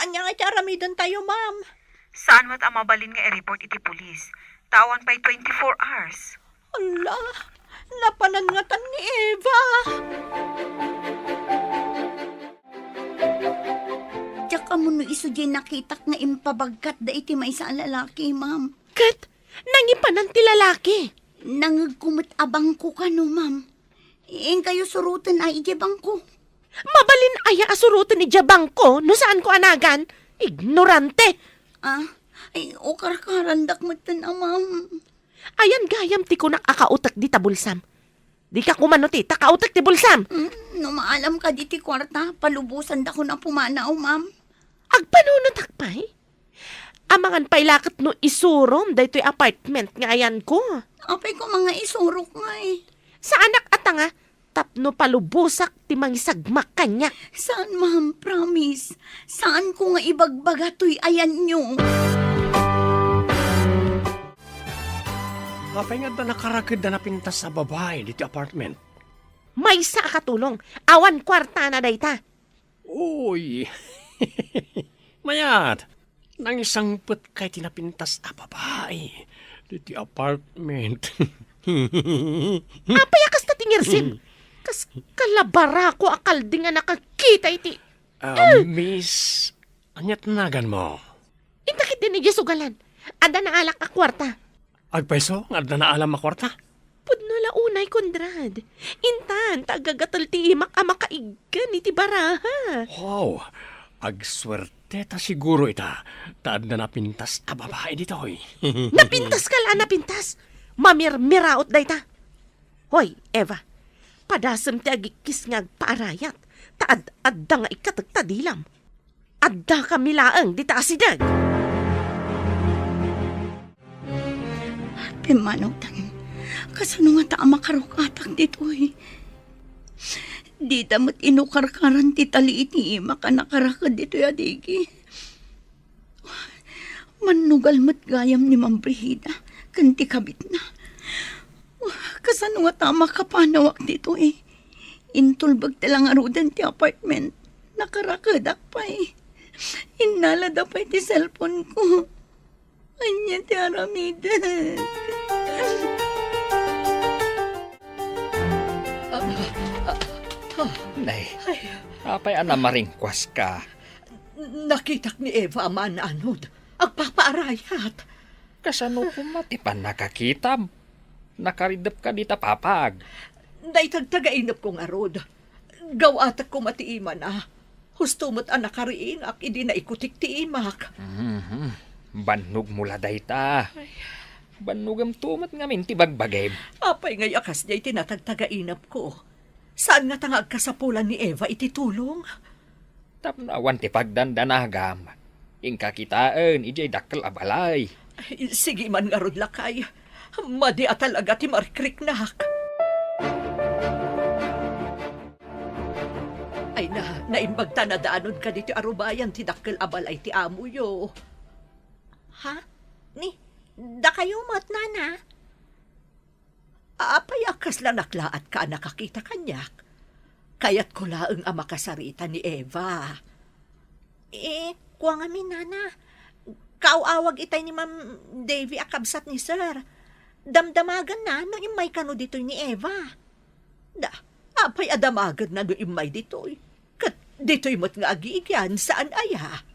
Ania ngay ti aramidentayo, ma'am? Saan met a mabalin nga i-report iti pulis. Ta awan pay twenty-four hours. Ala, napanan ngatan ni Eva. Diak ammo no isu diay nakitak nga impabagkatda iti maysa a lalaki, ma'am. Ket nangipanan ti lalaki. Nangegko met a bangko kano, ma'am. Inkayo suroten a idiay bangko. Mabalin aya a suroten idiay bangko no saanko a nagan? Ignorante! Ah, ay, ukarkarandak metten a, ma'am. Ayan gayam ti kunak a kautek dita bulsam. Dika kumano ti ta kautek ti bulsam. Mm, no maalam kadi ti kuarta, palubosandakon a pumanaw, ma'am. Agpanunotak pay? Amangan pay la ket no isurom daytoy apartment nga ayanko. Apay koma nga isurok ngay? Saanak a tanga, tapno palubosak ti mangisagmak kaniak. Saan, ma'am, promise. Saanko nga ibagbaga toy ayanyo. Apay nga adda nakaraked a napintas a babai ditoy apartment? Maysa a katulong, awan kuartana dayta. Uy! Mayat! Nangisangpetkay ti napintas a babai ditoy apartment. Apay a kasta ti ngirsem? Kas kalabarako a kalding a nakakita iti Ah, miss, ania ti naganmo? Inta ketdin idiay sugalan. Adda naalak a kuarta. Agpayso nga adda naalam a kuarta? Pudno la unay, Conrad. Intan, ta agagatel ti imak a makaiggan iti baraha. Wow, agsuerte ta siguro ita, ta adda napintas a babai ditoy. Napintas ka la, napintas. Mamirmiraot dayta. Hoy, Eva, padasem ti agikkis nga agpaarayat, ta ad-adda nga ikkatek ta dilam. Addakami laeng dita asideg. Pimmanawtan, kasano ngata a makaruk-atak ditoy? Dida met inukarkaran ti tali iti imak a nakaraked ditoy a digi. Mannugal met gayam ni Ma'am Brigida ken ti kabitna. Kasano ngata a makapanawak ditoy? Intulbek ti la ngaruden ti apartment. Nakarakedak pay. Innalada pay ti cellphone ko. Ania ti aramidek? Ah, ah, ah. Nay, ay, apay a namaringkuaska? Nakitak ni Eva a maananod. Agpapaarayat. Kasano koma ti pannakakitam? Nakaridepka dita papag. Naitagtagainepko ngarud. Gaw-atek koma ti imana. Husto met a nakariingak idi naikutik ti imak. Mhm. Bannogmo la dayta. Ay. Bannogemto met ngamin ti bagbagim. Apay ngay a kasdiay ti natagtagainepko? Saan ngata nga agkasapulan ni Eva iti tulong? Tapno awan ti pagdandanagam, inka kitaen idiay dakkel a balay. Ay, sige man ngarud, lakay. Madi a talaga ti marikriknak. Ay na, naimbag ta nadaanonka ditoy arubayan ti dakkel a balay ti amoyo. Ha? Ni, dakayo met, nana? Apay a kasla naklaatka a nakakita kaniak? Kayatko laeng a makasarita ni Eva. Eh, kua ngamin, nana. Kaaw-awag itay ni Ma'am Davy a kabsat ni Sir. Damdamaganna no immay kano ditoy ni Eva. Da, apay a damagenna no immay ditoy? Ket ditoy met nga agigian, saan aya?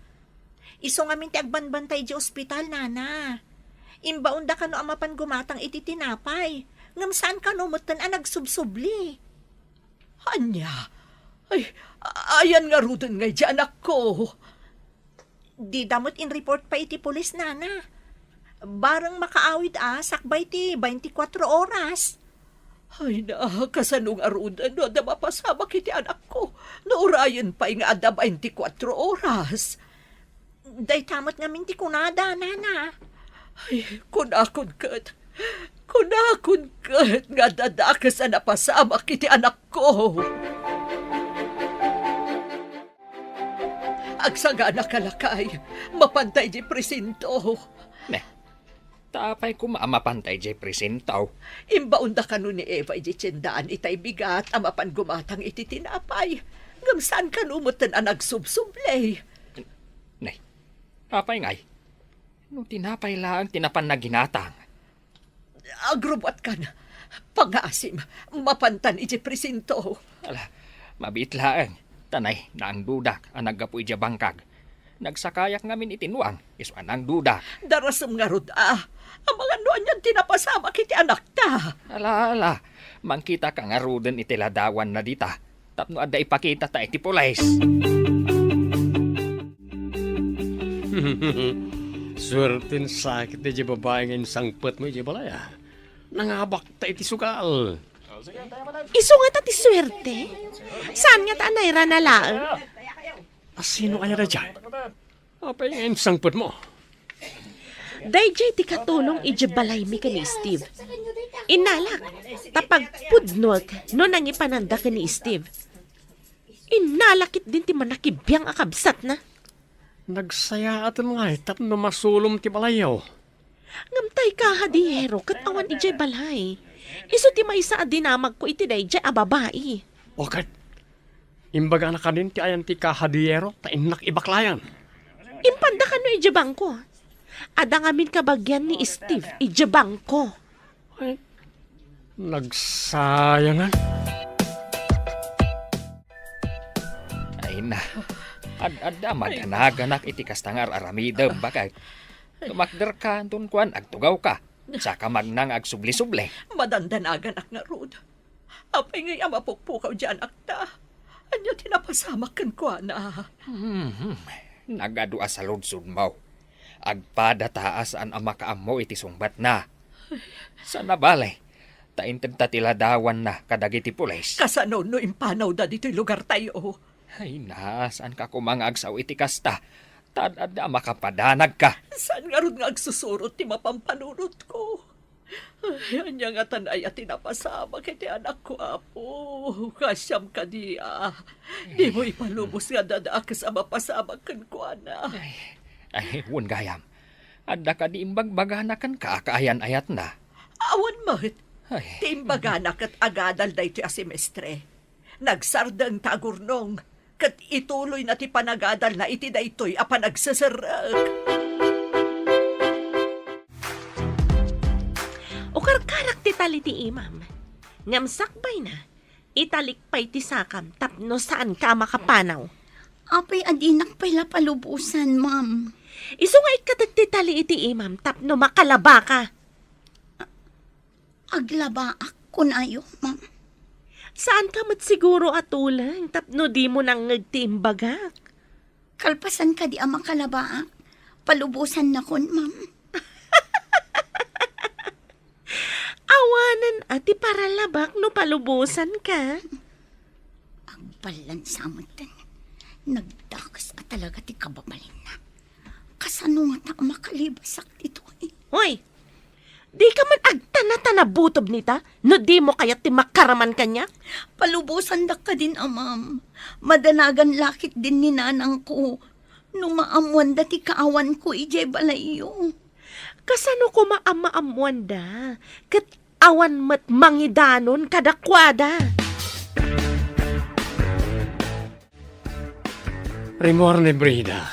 Isu ngamin ti agbanbantay idiay ospital, nana. Imbaonda kano a mapan gumatang iti tinapay, ngem saan kano metten a nagsubsubli. Ania? Ay, ayan ngaruden ngay diay anakko? Dida met in-report pay iti pulis, nana. Bareng makaawid a sakbay ti baintikwatro oras. Ay na, kasano ngaruden no adda mapasamak iti anakko? No urayen pay nga adda baintikwatro oras. Dayta met ngamin ti kunada, nana. Ay, kunakon ket, kunakon ket nga adda dakes a napasamak iti anakko. Agsagana ka, lakay. Mapanta idiay presinto. Ne, ta apay koma a mapanta idiay presinto? Imbaonda kano ni Eva idiay tiendaan itay bigat a mapan gumatang iti tinapay. Ngem saan kano metten a nagsubsubli. Ne, apay ngay? No tinapay laeng ti napanna ginatang. Agrubbuatkan. Pangngaasim, mapantan idiay presinto. Ala, mabiit laeng. Ta nay, naangdudak a naggapu idiay bangkag. Nagsakayak ngamin iti nuang, isu a naangdudak. Darasem ngarud a. Amangan no anian ti napasamak iti anakta. Ala, ala. Mangkitaka ngaruden iti ladawanna dita. Tapno adda ipakitata iti pulis. Suerten sakit daydiay babai nga insangpetmo idiay balay, a. Nangabakta iti sugal. Isu ngata ti suerte? Saan ngata a nairana laeng? A, sino aya daydiay? Apay nga insangpetmo? Daydiay ti katulong idiay balaymi ken ni Steve. Innalak, ta pagpudnoek no nangipananda ken ni Steve. Innalak ketdin ti mannakibiang a kabsatna. Nagsayaaten ngay tapno masulom ti balayyo. Ngem tay kahadiero ket awan idiay balay. Isu ti maysa a dinamagko iti daydiay a babai. O ket, imbagana kadin ti ayan ti kahadiero ta innak ibaklayan. Impanda kano idiay bangko. Adda ngamin kabagian ni Steve idiay bangko. Ay, nagsayangan. Ay na, ad-adda madanaganak iti kasta nga ar-aramidem, baket. Tumakderka, anton kuan, agtugawka. Saka magna nga agsubli-subli. Madandanaganak ngarud. Apay ngay a mapukpukaw diay anakta? Ania ti napasamak kenkuana? Hmm, nagadu a saludsodmo. Agpada ta a saan a makaammo iti sungbatna. Sana bale, ta intedta ti ladawanna kadagiti pulis. Kasano no impanawda ditoy lugartayo? Ay na, saanka koma nga agsao iti kasta. Ta ad-adda a makapadanagka. Saan ngarud nga agsusurot ti mapampanunotko? Ay, ania ngatan aya ti napasamak iti anakko, Apo? Kasiam kadi a dimo ipalubos nga adda dakes a mapasamak kenkuana? Ay, ay, wen gayam. Adda kadi imbagbagana kenka a kaayan-ayatna? Awan met. Ay. Ti imbagana ket agadal daytoy a semestre. Nagsardeng ta agurnong, ket ituloyna ti panagadalna iti daytoy a panagseserrek. Ukarkarak ti tali ti imam, ngem sakbayna, italik pay ti sakam tapno saanka a makapanaw. Apay a dinak pay la palubosan, ma'am? Isu nga ikkatek ti tali iti imam tapno makalabaka. Aglabaak, kunayo, ma'am. Saanka met siguro a tuleng tapno dimo nangngeg ti imbagak? Kalpasan kadi a makalabaak, palubosannakon, ma'am. Awanen a ti paralabak no palubosanka. Ballansa metten. Nagdakes a talaga ti kababalinna. Kasano ngata a makalibasak ditoy? Hoy! Dika man agtana-tana butob nita, no dimo kayat ti makaraman kaniak? Palubosandak kadin, amam. Madanagan la ketdin ni nanangko no maammoanda ti kaawanko idiay balayyo. Kasano koma a maammoanda? Ket awan met mangidanon kadakuada. Rimmuar ni Brida.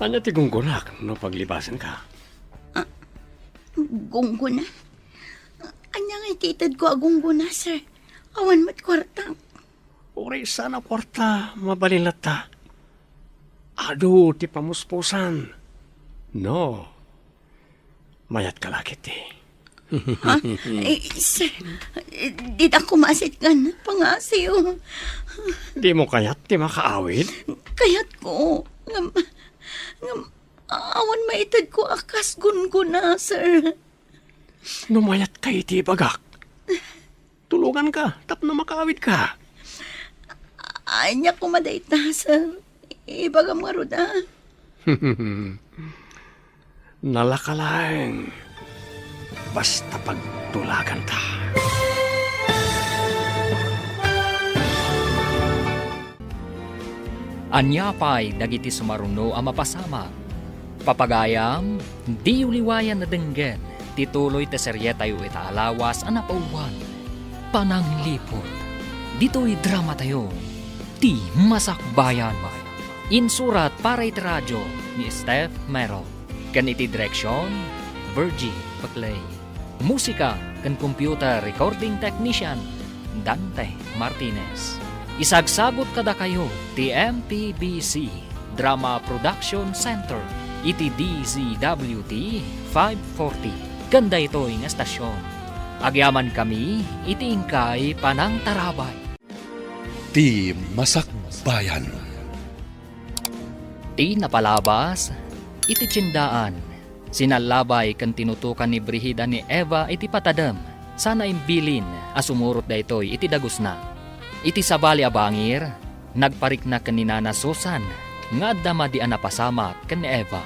Ania ti gunggonak no paglibasenka? Ah, gunggona? Ania ngay ti itedko a gunggona, sir? Awan met kuarta. Uray saan a kuarta, mabalin latta. Adu ti pamuspusan. No. Mayatka la ketdi. Ha? Eh, sir, dita kumasit nga pangasiw. Dimo kayat ti makaawid? Kayatko. Ngem, ngem, awan maitedko a kas gunggona, sir. No mayatka iti ibagak, tulonganka tapno makaawidka. Ania koma dayta, sir? Ibagam ngarud, a. Nalaka laeng basta pagtulaganta. Ania pay dagiti sumaruno a mapasamak? Papagayam, diyo liwayan a denggen ti tuloy ti serietayo ita a lawas a napauluan, Panangliput. Ditoy dramatayo, Ti Masakbayan. Insurat para iti radio ni Steph Mero, ken iti direksion, Virgie Paclay. Musika ken computer recording technician, Dante Martinez. Isagsagut kadakayo ti M P B C Drama Production Center iti D Z W T five forty ken daytoy nga estasion. Agyamankami iti inkay panangtarabay. Ti Masakbayan. Ti napalabas iti tiendaan, sinallabay ken tinutokan ni Brigida ni Eva iti patadem, sana imbilin a sumurot daytoy iti dagusna. Iti sabali a bangir, nagparikna ken ni Nana Susan nga adda madi a napasamak ken ni Eva.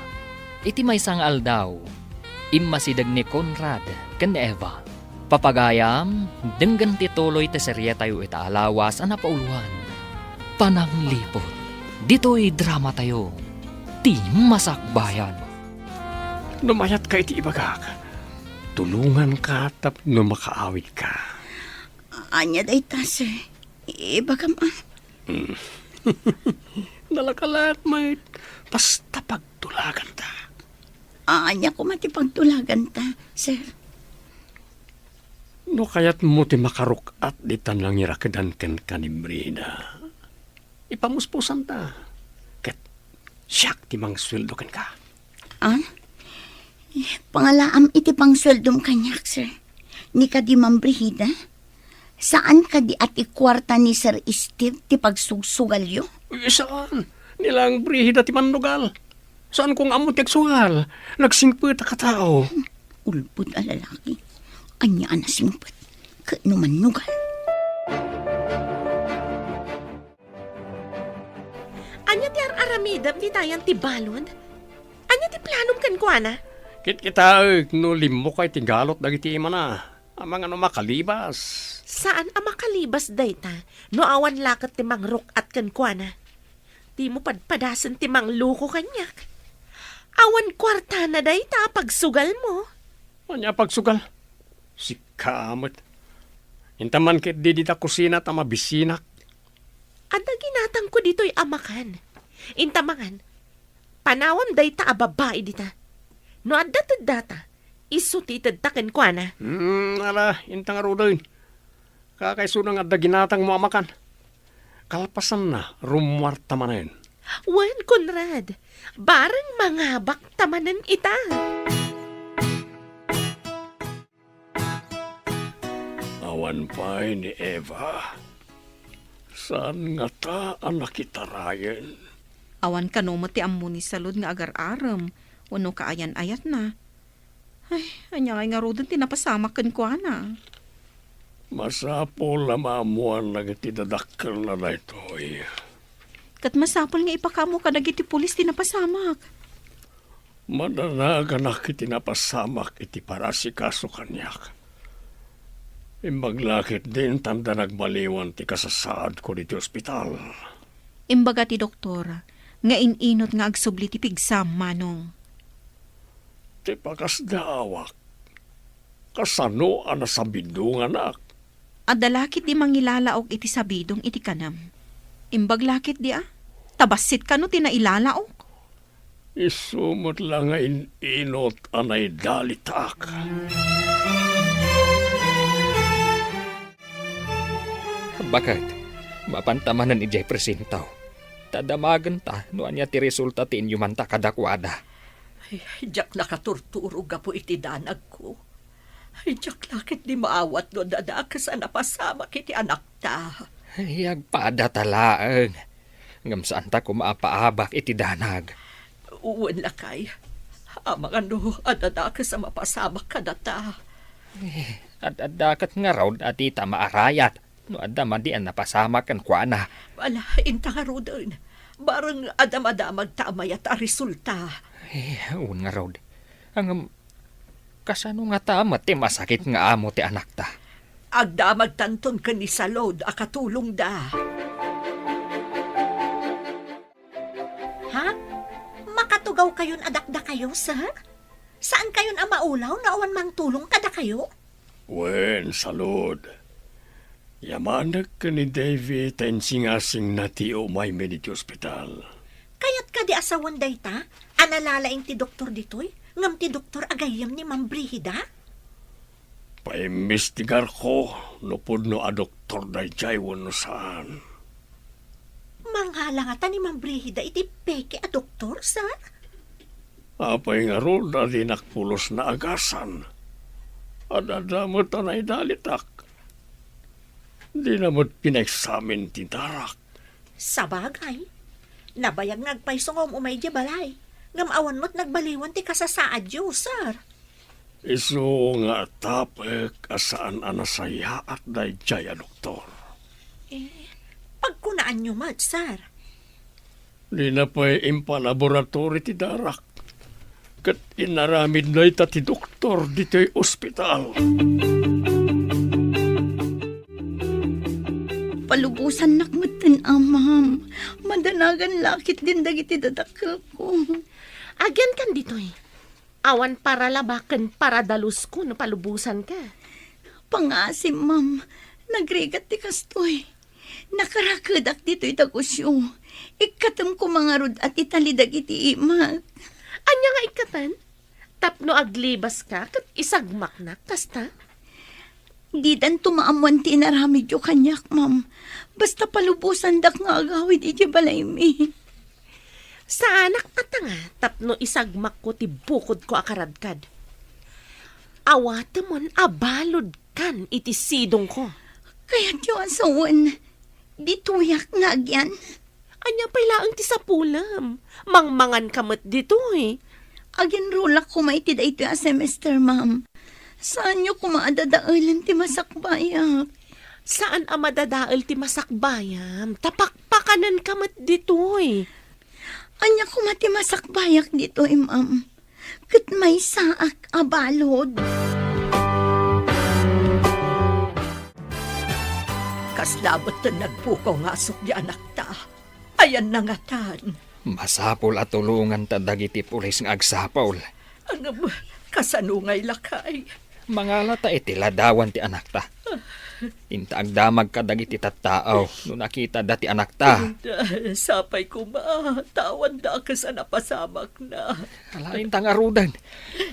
Iti maysa nga aldaw, immasideg ni Conrad ken ni Eva. Papagayam, denggen ti tuloy ti serietayo ita a lawas a napauluan, Panangliput. Ditoy dramatayo, Ti Masakbayan. No mayatka iti ibagak, tulonganka tapno makaawidka. Ania dayta, sir? Ibagam, a. Mm. Nalaka laeng met, basta pagtulaganta. Ania koma ti pagtulaganta, sir? No kayatmo ti makaruk-at dita nangirakedan kenka ni Brida, ipamuspusanta, ket siak ti mangsueldo kenka. Ah? Pangalaam iti pangsueldom kaniak, sir. Ni kadi, Ma'am Brigida? Saan kadi a ti kuarta ni Sir Steve ti pagsugsugalyo? Eh, saan. Ni lang Brigida ti mannugal. Saanko nga ammo ti agsugal. Nagsingpet a katao. Ulbod a lalaki. Ania a nasingpet? Ket no mannugal? Ania ti ar-aramidem ditayan ti balud? Ania ti planom kenkuana? Kitkitaek no limmuka iti galot dagiti imana. Amangan no makalibas. Saan a makalibas dayta no awan laket ti mangruk-at kenkuana. Dimo padpadasen ti mangloko kaniak. Awan kuartana dayta a pagsugalmo. Ania a pagsugal? Sika met. Inta man ketdi dita kusina ta mabisinak. Adda ginatangko ditoy a makan. Inta mangan. Panawam dayta a babai dita. No adda teddata, isu ti itedta kenkuana. Hmm, ala, inta ngaruden. Kakaisuna nga adda ginatangmo a makan. Kalpasanna, rummuarta manen. Wen, Conrad, bareng mangabakta manen ita. Awan pay ni Eva. Saan ngata a nakitarayen? Awan kano met ti ammo ni Salud nga agar-arem wenno kaayan-ayatna. Ay, ania ngay ngaruden ti napasamak kenkuana? Masapul a maammuannak iti dadakkelna daytoy. Ket masapul nga ipakaammo kadagiti pulis ti napasamak. Madanaganak iti napasamak iti parasikaso kaniak. Imbag la ketdi intan da nagbaliwan ti kasasaadko ditoy ospital. Imbaga ti doktor nga in-inut nga agsubli ti pigsam, Manong. Ti pakasdaawak, kasano a nasabidonganak? Adda la ketdi mangilalaok iti sabidong iti kanem. Imbag la ketdi a, ta bassit kano ti nailalaok. Isu met la nga in-inut a naidalitak. Baket, mapanta manen idiay presinto. Ta damagenta no ania ti resulta ti inyumanta kadakuada. Ay, diak nakaturturo gapu iti danagko. Ay, diak la ketdi maawat no adda dakes a napasamak iti anakta. Ay, agpadata laeng. Ngem saanta koma a paabak iti danag. Wen, lakay. Amangan no adda dakes a mapasamak kadata. Eh, ad-adda ket ngarud a dita maarayat no adda madi a napasamak kenkuana. Ala, inta ngaruden. Bareng adda madamagta a mayat a resulta. Eh, wen ngarud. Ngem, kasano ngata met ti masakit nga amo ti anakta? Agdamagtanton ken ni Salud a katulongda. Ha? Makatugawkayon a dakdakayo, sir? Saankayon a maulaw no awan mangtulong kadakayo? Wen, Salud. Yamanek ken ni Davy ta insingasingna ti umaymi ditoy ospital. Kayat kadi a sawen dayta a nalalaing ti doktor ditoy, ngem ti doktor a gayyem ni Ma'am Brigida? Paimbestigarko no pudno a doktor daydiay wenno saan. Mangala ngata ni Ma'am Brigida iti peke a doktor, sir? Apay ngarud a dinak pulos naagasan? Ad-adda met a naidalitak. Dina met pinaeksamin ti darak. Sabagay, nabayag nga agpayso nga um-umay idiay balay, ngem awan met nagbaliwan ti kasasaadyo, sir. Isu nga atapek a saan a nasayaat daydiay a doktor. Eh, pagkunaanyo met, sir. Dina pay impalaboratory ti darak. Ket inaramid dayta ti doktor ditoy ospital. Palubosannak metten, a, ma'am. Madanagan la ketdin dagiti dadakkelko. Agyankan ditoy. Awan paralaba ken paradalusko no palubosanka. Pangasim, ma'am. Nagrigat ti kastoy. Nakarakedak ditoy dagusyo. Ikkatem koma ngarud a ti tali dagiti imak. Ania nga ikkaten? Tapno aglibaska ket isagmaknak kasta? Didanto maammoan ti inaramidyo kaniak, ma'am. Basta palubosandak nga agawid idiay balaymi. Saanak a tanga tapno isagmakko ti bukodko a karadkad. Awatemon a baludkan iti sidongko. Kayatyo a sawen, ditoyak nga agyan. Ania pay laeng ti sapulem? Mangmanganka met ditoy. Aginrulak koma iti daytoy a semester, ma'am. Saanyo koma a dadaelen ti masakbayak. Saan a madadael ti masakbayam, ta pakpakanenka met ditoy. Ania koma ti masakbayak ditoy, ma'am? Ket maysaak a balud. Kasla met ti nagpukaw nga asukdi anakta. Ayanna ngatan. Masapul a tulonganta dagiti pulis nga agsapul. Ngem, kasano ngay, lakay? Mangalata iti ladawan ti anakta. Inta agdamag kadagiti tattao no nakitada ti anakta. Inta, sapay koma, ta awan dakes a napasamakna. Ala, inta ngaruden.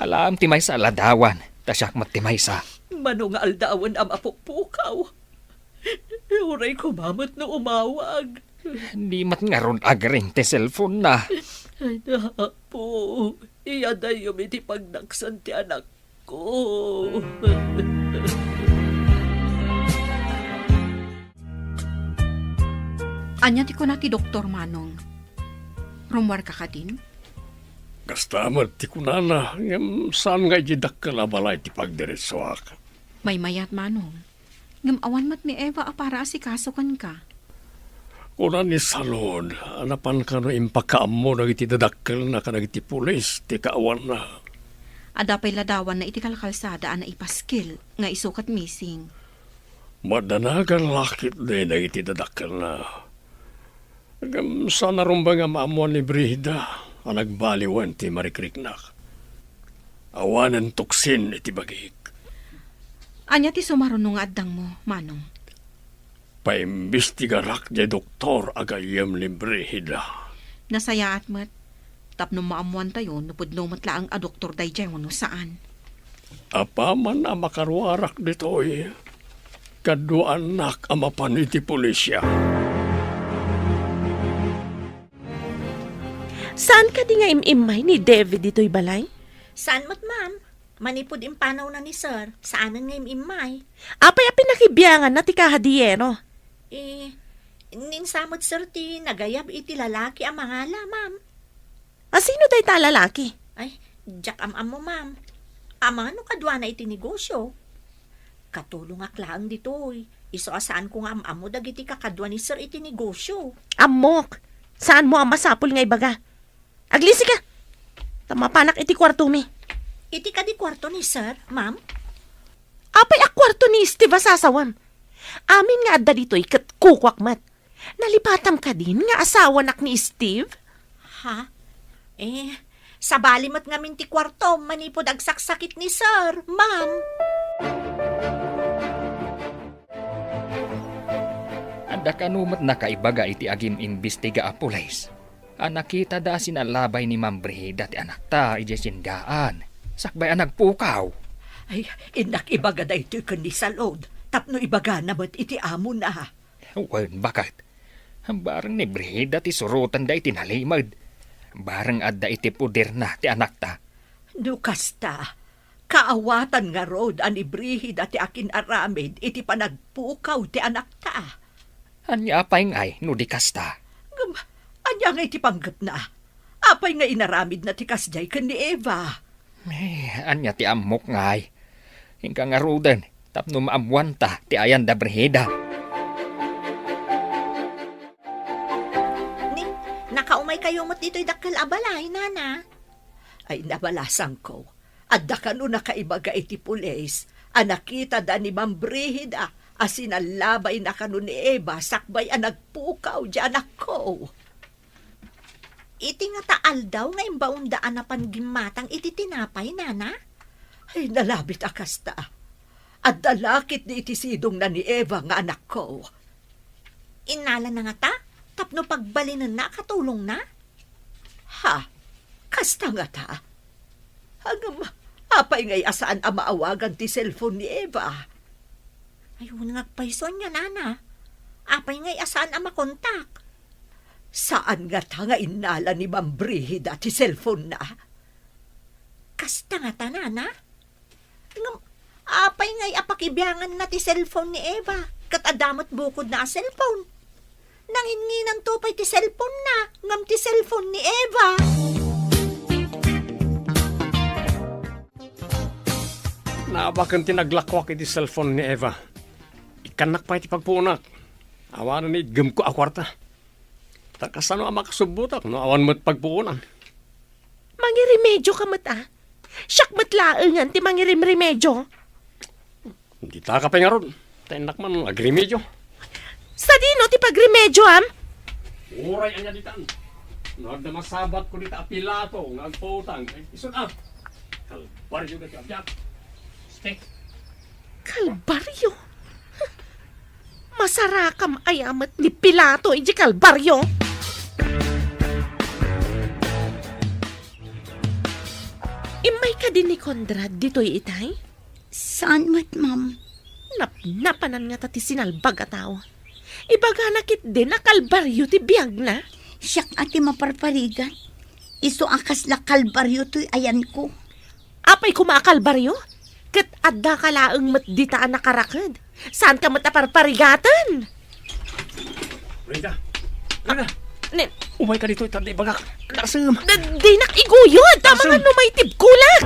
Alaem ti maysa a ladawan, ta siak met ti maysa. Mano nga aldawen a mapukpukaw? Uray koma met no umawag. Di met ngarud agring ti cellphone-na. Ay, Apo, iyadayyom iti pagdaksan ti anakko. Ania ti kuna ti doktor, Manong? Rummuarka kadin? Kasta met ti kunana, ngem saan nga idiay dakkel a balay ti pagdiretsuak. Maymayat, Manong. Ngem awan met ni Eva a para asikaso kenka. Kuna ni Salud a napan kano impakaammo dagiti dadakkelna kadagiti pulis ti kaawanna. Adda pay ladawanna iti kalkalsada a naipaskil nga isu ket missing. Madanagan la ketdi dagiti dadakkelna. Ngem saan a rumbeng a maammuan ni Brigida a nagbaliwen ti marikriknak. Awanen tuksin iti bagik. Ania ti sumaruno nga addangmo, Manong? Paimbestigarak diay doktor a gayyem ni Brigida. Nasayaat met. Tapno maammuantayo no pudno met laeng a doktor daydiay wenno saan. Apaman a makaruarak ditoy, kaduaannak a mapan iti pulisya. Saan kadi nga im-immay ni David ditoy balay? Saan met, ma'am. Manipud impanawna ni Sir, saanen nga im-immay. Apay a pinakibianganna ti kahadiyero? Eh, ninsamet, Sir, ti nagayab iti lalaki a mangala, ma'am. A sino dayta a lalaki? Ay, diak am-ammo, ma'am. Amangan no kaduana iti negosyo. Katulongak laeng ditoy. Isu a saanko nga am-ammo dagiti kakadua ni Sir iti negosyo. Ammok. Saanmo a masapul nga ibaga. Aglisi ka. Ta mapanak iti kuartomi. Iti kadi kuarto ni Sir, ma'am? Apay a kuarto ni Steve a sasawam? Amin nga adda ditoy ket kukuak met. Nalipatam kadin nga asawanak ni Steve? Ha? Eh, sabali met ngamin ti kuartom manipud agsaksakit ni Sir, ma'am. Adda kano met nakaibaga iti agim-imbestiga a pulis a nakitada a sinalabay ni Ma'am Brigida ti anakta idiay tiendaan, sakbay a nagpukaw. Ay, innak ibaga daytoy ken ni Salud tapno ibagana met iti amona. Wen, baket. Bareng ni Brigida ti surotenda iti nalimed. Bareng adda iti poderna ti anakta. No kasta, kaawatan ngarud a ni Brigida ti akin-aramid iti panagpukaw ti anakta. Ania pay ngay no di kasta? Ngem, ania ngay ti panggepna? Apay nga inaramidna ti kasdiay ken ni Eva? Eh, ania ti ammok ngay? Inka ngaruden tapno maammuanta ti ayan da Brigida. Ni, nakaumaykayo met ditoy dakkel a balay, Nana? Ay, nabalasangko. Adda kano nakaibaga iti pulis a nakitada ni Ma'am Brigida a sinallabayna kano ni Eva sakbay a nagpukaw diay anakko. Iti ngata aldaw nga imbaonda a napan gimmatang iti tinapay, Nana? Ay, nalabit a kasta. Adda la ketdi iti sidongna ni Eva nga anakko. Innalana ngata tapno pagbalinenna a katulongna? Ha? Kasta ngata? Ngem, apay ngay a saan a maawagan ti cellphone ni Eva? Ay, wen nga agpayso ania, Nana. Apay ngay a saan a makontak? Saan ngata nga innala ni Ma'am Brigida ti cellphone-na? Kasta ngata, Nana? Ngem, apay ngay a pakibianganna ti cellphone ni Eva, ket adda met bukodna a cellphone? Nanginnginanto pay ti cellphone-na, ngem ti cellphone ni Eva. Naabaken ti naglakuak iti cellphone ni Eva. Ikkannak pay ti pagpuonak. Awanen ni itgemko a kuarta. Ta kasano a makasubbotak no awan met pagpuonan? Mangirimedioka met, a? Siak met laengen ti mangirimremedio. Ditaka pay ngarud. Ta innak man agremedio. Sadino ti pagremedioam? Uray ania ditan. No adda masabatko dita a pilato nga agpautang, eh, isun a. Kalbaryo daytoy a biag. Stay. Kalbaryo? Masarakam aya met ni Pilato idiay Kalbaryo? Immay kadi ni Conrad ditoy itay? Saan met, ma'am? Napnapanan ngata ti sinalbag a tao. Ibagana ketdin a kalbaryo ti biagna. Siak a ti maparparigat. Isu a kasla kalbaryo toy ayanko. Apay koma a kalbaryo? Ket addaka laeng met dita a nakaraked. Saanka met a parparigaten. Rita! Rita! Ne- Umayka ditoy, ta adda ibagak. Narsem! Da-, dinak iguyod! Tama nga no maitibkolak!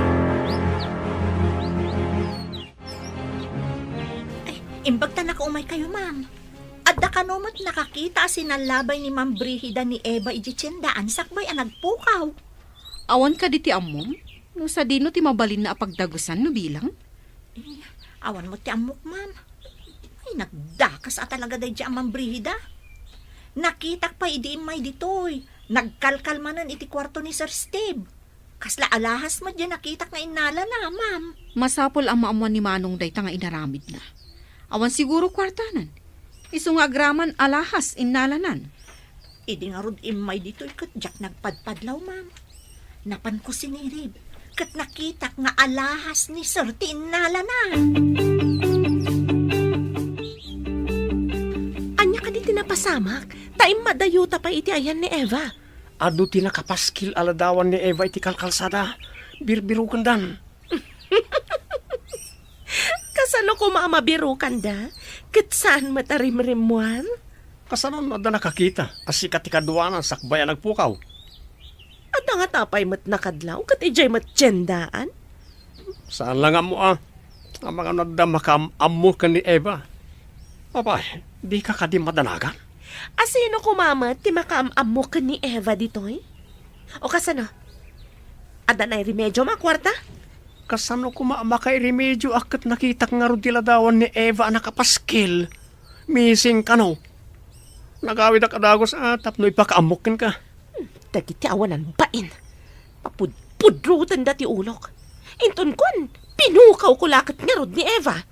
Ay, Imbag ta nakaumaykayo, ma'am. Adda kano met nakakita a sinallabay ni Ma'am Brigida ni Eva idiay tiendaan sakbay a nagpukaw. Awan kadi ti ammom? No sadino ti mabalinna a pagdagusan no bilang? Eh, awan met ti ammok, ma'am. Ay, nagdakas a talaga daydiay a Ma'am Brigida. Nakitak pay idi immay ditoy. Nagkalkal manen iti kuarto ni Sir Steve. Kasla alahas met diay nakitak nga innalana, ma'am. Masapul a maammuan ni Manong dayta nga inaramidna. Awan siguro kuartanan. Isu nga agraman alahas innalanan. Idi ngarud immay ditoy ket diak nagpadpadlaw, ma'am. Napanko sinirib, ket nakitak nga alahas ni Sir ti innalana. Ania kadi ti napasamak? Ta immadayuta pay iti ayan ni Eva. Adu ti nakapaskil a ladawan ni Eva iti kalkalsada. Birbirukendan. Kasano koma a mabirukanda? Ket saan met a rimrimmuar? Kasano no adda nakakita a sika ti kaduana sakbay a nagpukaw? Adda ngata pay met nakadlaw ket idiay met tiendaan? Saan la nga ammo a. Amangan no adda makaam-ammo ken ni Eva. Apay, dika kadi madanagan? A sino koma met ti makaam-ammo ken ni Eva ditoy? O kasano? Adda nairemediom a kuarta? Kasano koma a makairemedioak ket nakitak ngarud ti ladawan ni Eva a nakapaskil? Missing kano? Nagawidak a dagus a tapno ipakaammok kenka. Hmm, dagiti awanan bain. Papudpudrotenda ti ulok. Inton kuan, pinukawko la ket ngarud ni Eva.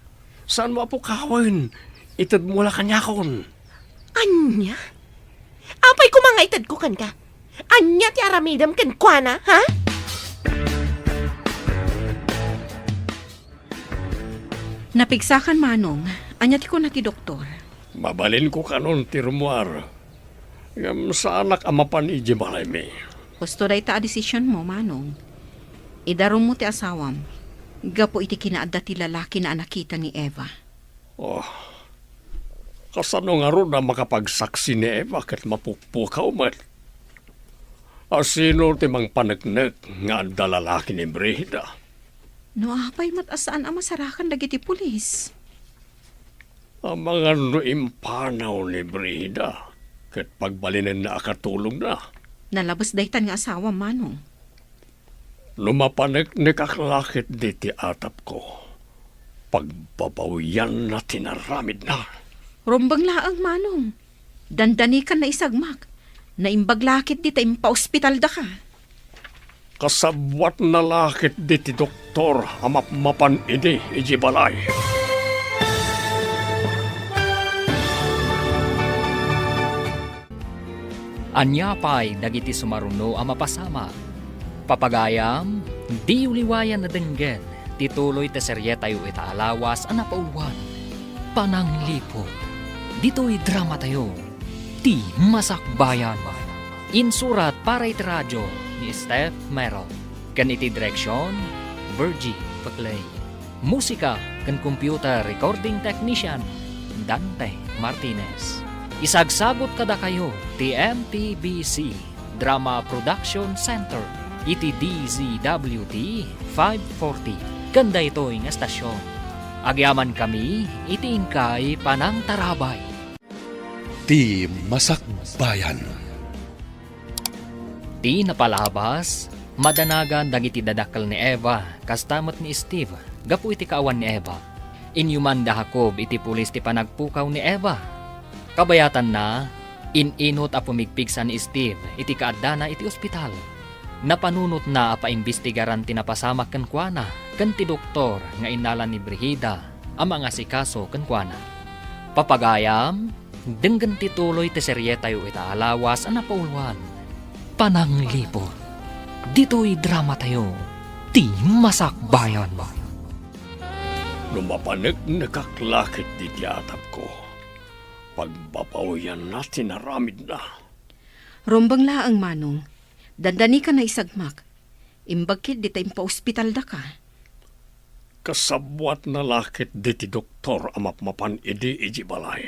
Saanmo a pukawen? Itedmo la kaniakon. Ania? Apay koma nga itedko kenka? Ania ti aramidem kenkuana, ha? Napigsakan, Manong. Ania ti kuna ti doktor? Mabalinko kanon ti rummuar. Ngem saanak a mapan idiay balaymi. Husto dayta a desisionmo, Manong. Idarummo ti asawam gapu iti kinaadda ti lalakina a nakita ni Eva. Oh, kasano ngarud a makapagsaksi ni Eva ket mapukpukaw met? A sino ti mangpaneknek nga adda lalaki ni Brigida? No apay met a saan a masarakan dagiti pulis? Amangan no impanaw ni Brigida ket pagbalinenna a katulongna. Nalabes daytan nga asawa, Manong. No mapaneknekak la ketdi ti atapko, pagbabawianna ti naramidna. Rumbeng laeng, Manong. Dandanikan naisagmak. Naimbag la ketdi ta impaospitaldaka. Kasabuatna la ketdi ti doktor a mapmapan idi idiay balay. Ania pay dagiti sumaruno a mapasamak? Papagayam, diyo liwayan a denggen ti tuloy ti serietayo ita a lawas a napauluan, Panangliput. Ditoy dramatayo, Ti Masakbayan. Insurat para iti radio ni Steph Mero, ken iti direksion, Virgie Peclay. Musika ken computer recording technician, Dante Martinez. Isagsagut kadakayo ti M P B C Drama Production Center iti D Z W T five forty ken daytoy nga estasion. Agyamankami iti inkay panangtarabay. Ti Masakbayan. Ti napalabas, madanagan dagiti dadakkel ni Eva, kasta met ni Steve, gapu iti kaawan ni Eva. Inyuman da Jacob iti pulis ti panagpukaw ni Eva. Kabayatanna, in-inut a pumigpigsa ni Steve iti kaaddana iti ospital. Napanunotna a paimbestigaran ti napasamak kenkuana ken ti doktor nga innala ni Brigida a mangasikaso kenkuana. Papagayam, denggen ti tuloy ti serietayo ita a lawas a napauluan, Panangliput. Ditoy dramatayo, Ti Masakbayan. No mapaneknekak la ketdi ti atapko, pagbabawianna ti naramidna. Rumbeng laeng, Manong. Dandanikan naisagmak. Imbag ketdi ta impaospitaldaka. Kasabuatna la ketdi ti doktor a mapmapan idi idiay balay.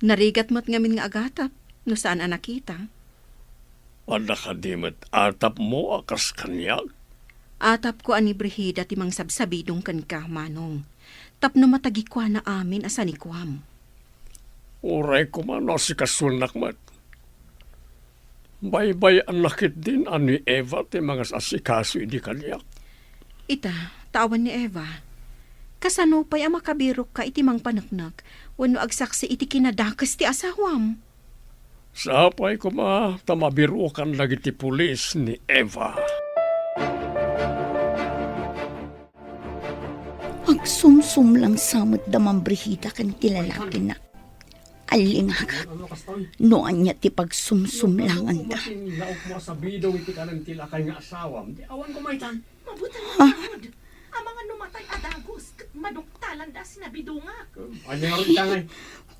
Narigat met ngamin nga agatap no saan a nakita. Adda kadi met atapmo a kas kaniak? Atapko a ni Brigida ti mangsabsabidong kenka, Manong. tapno matagikuana amin a sanikuam. Uray koma no asikasoennak met. Baybay-anna ketdin a ni Eva ti mangas-asikaso idi kaniak. Ita, ta awan ni Eva. Kasano pay a makabirokka iti mangpaneknek wenno agsaksi iti kinadakes ti asawam? Sapay koma ta mabirokan dagiti pulis ni Eva. Agsumsumlang sa met da Ma'am Brigida ken ti lalakina. Allingagak no ania ti pagsumsumlanganda. Laok mo a sabidong iti kanan ti lakay nga asawam. Di awan ko maitan. Mabuti nga Ha? Amangan no matay a dagus, ket maduktalan da a sinabidongak. Ania nga ron itangay?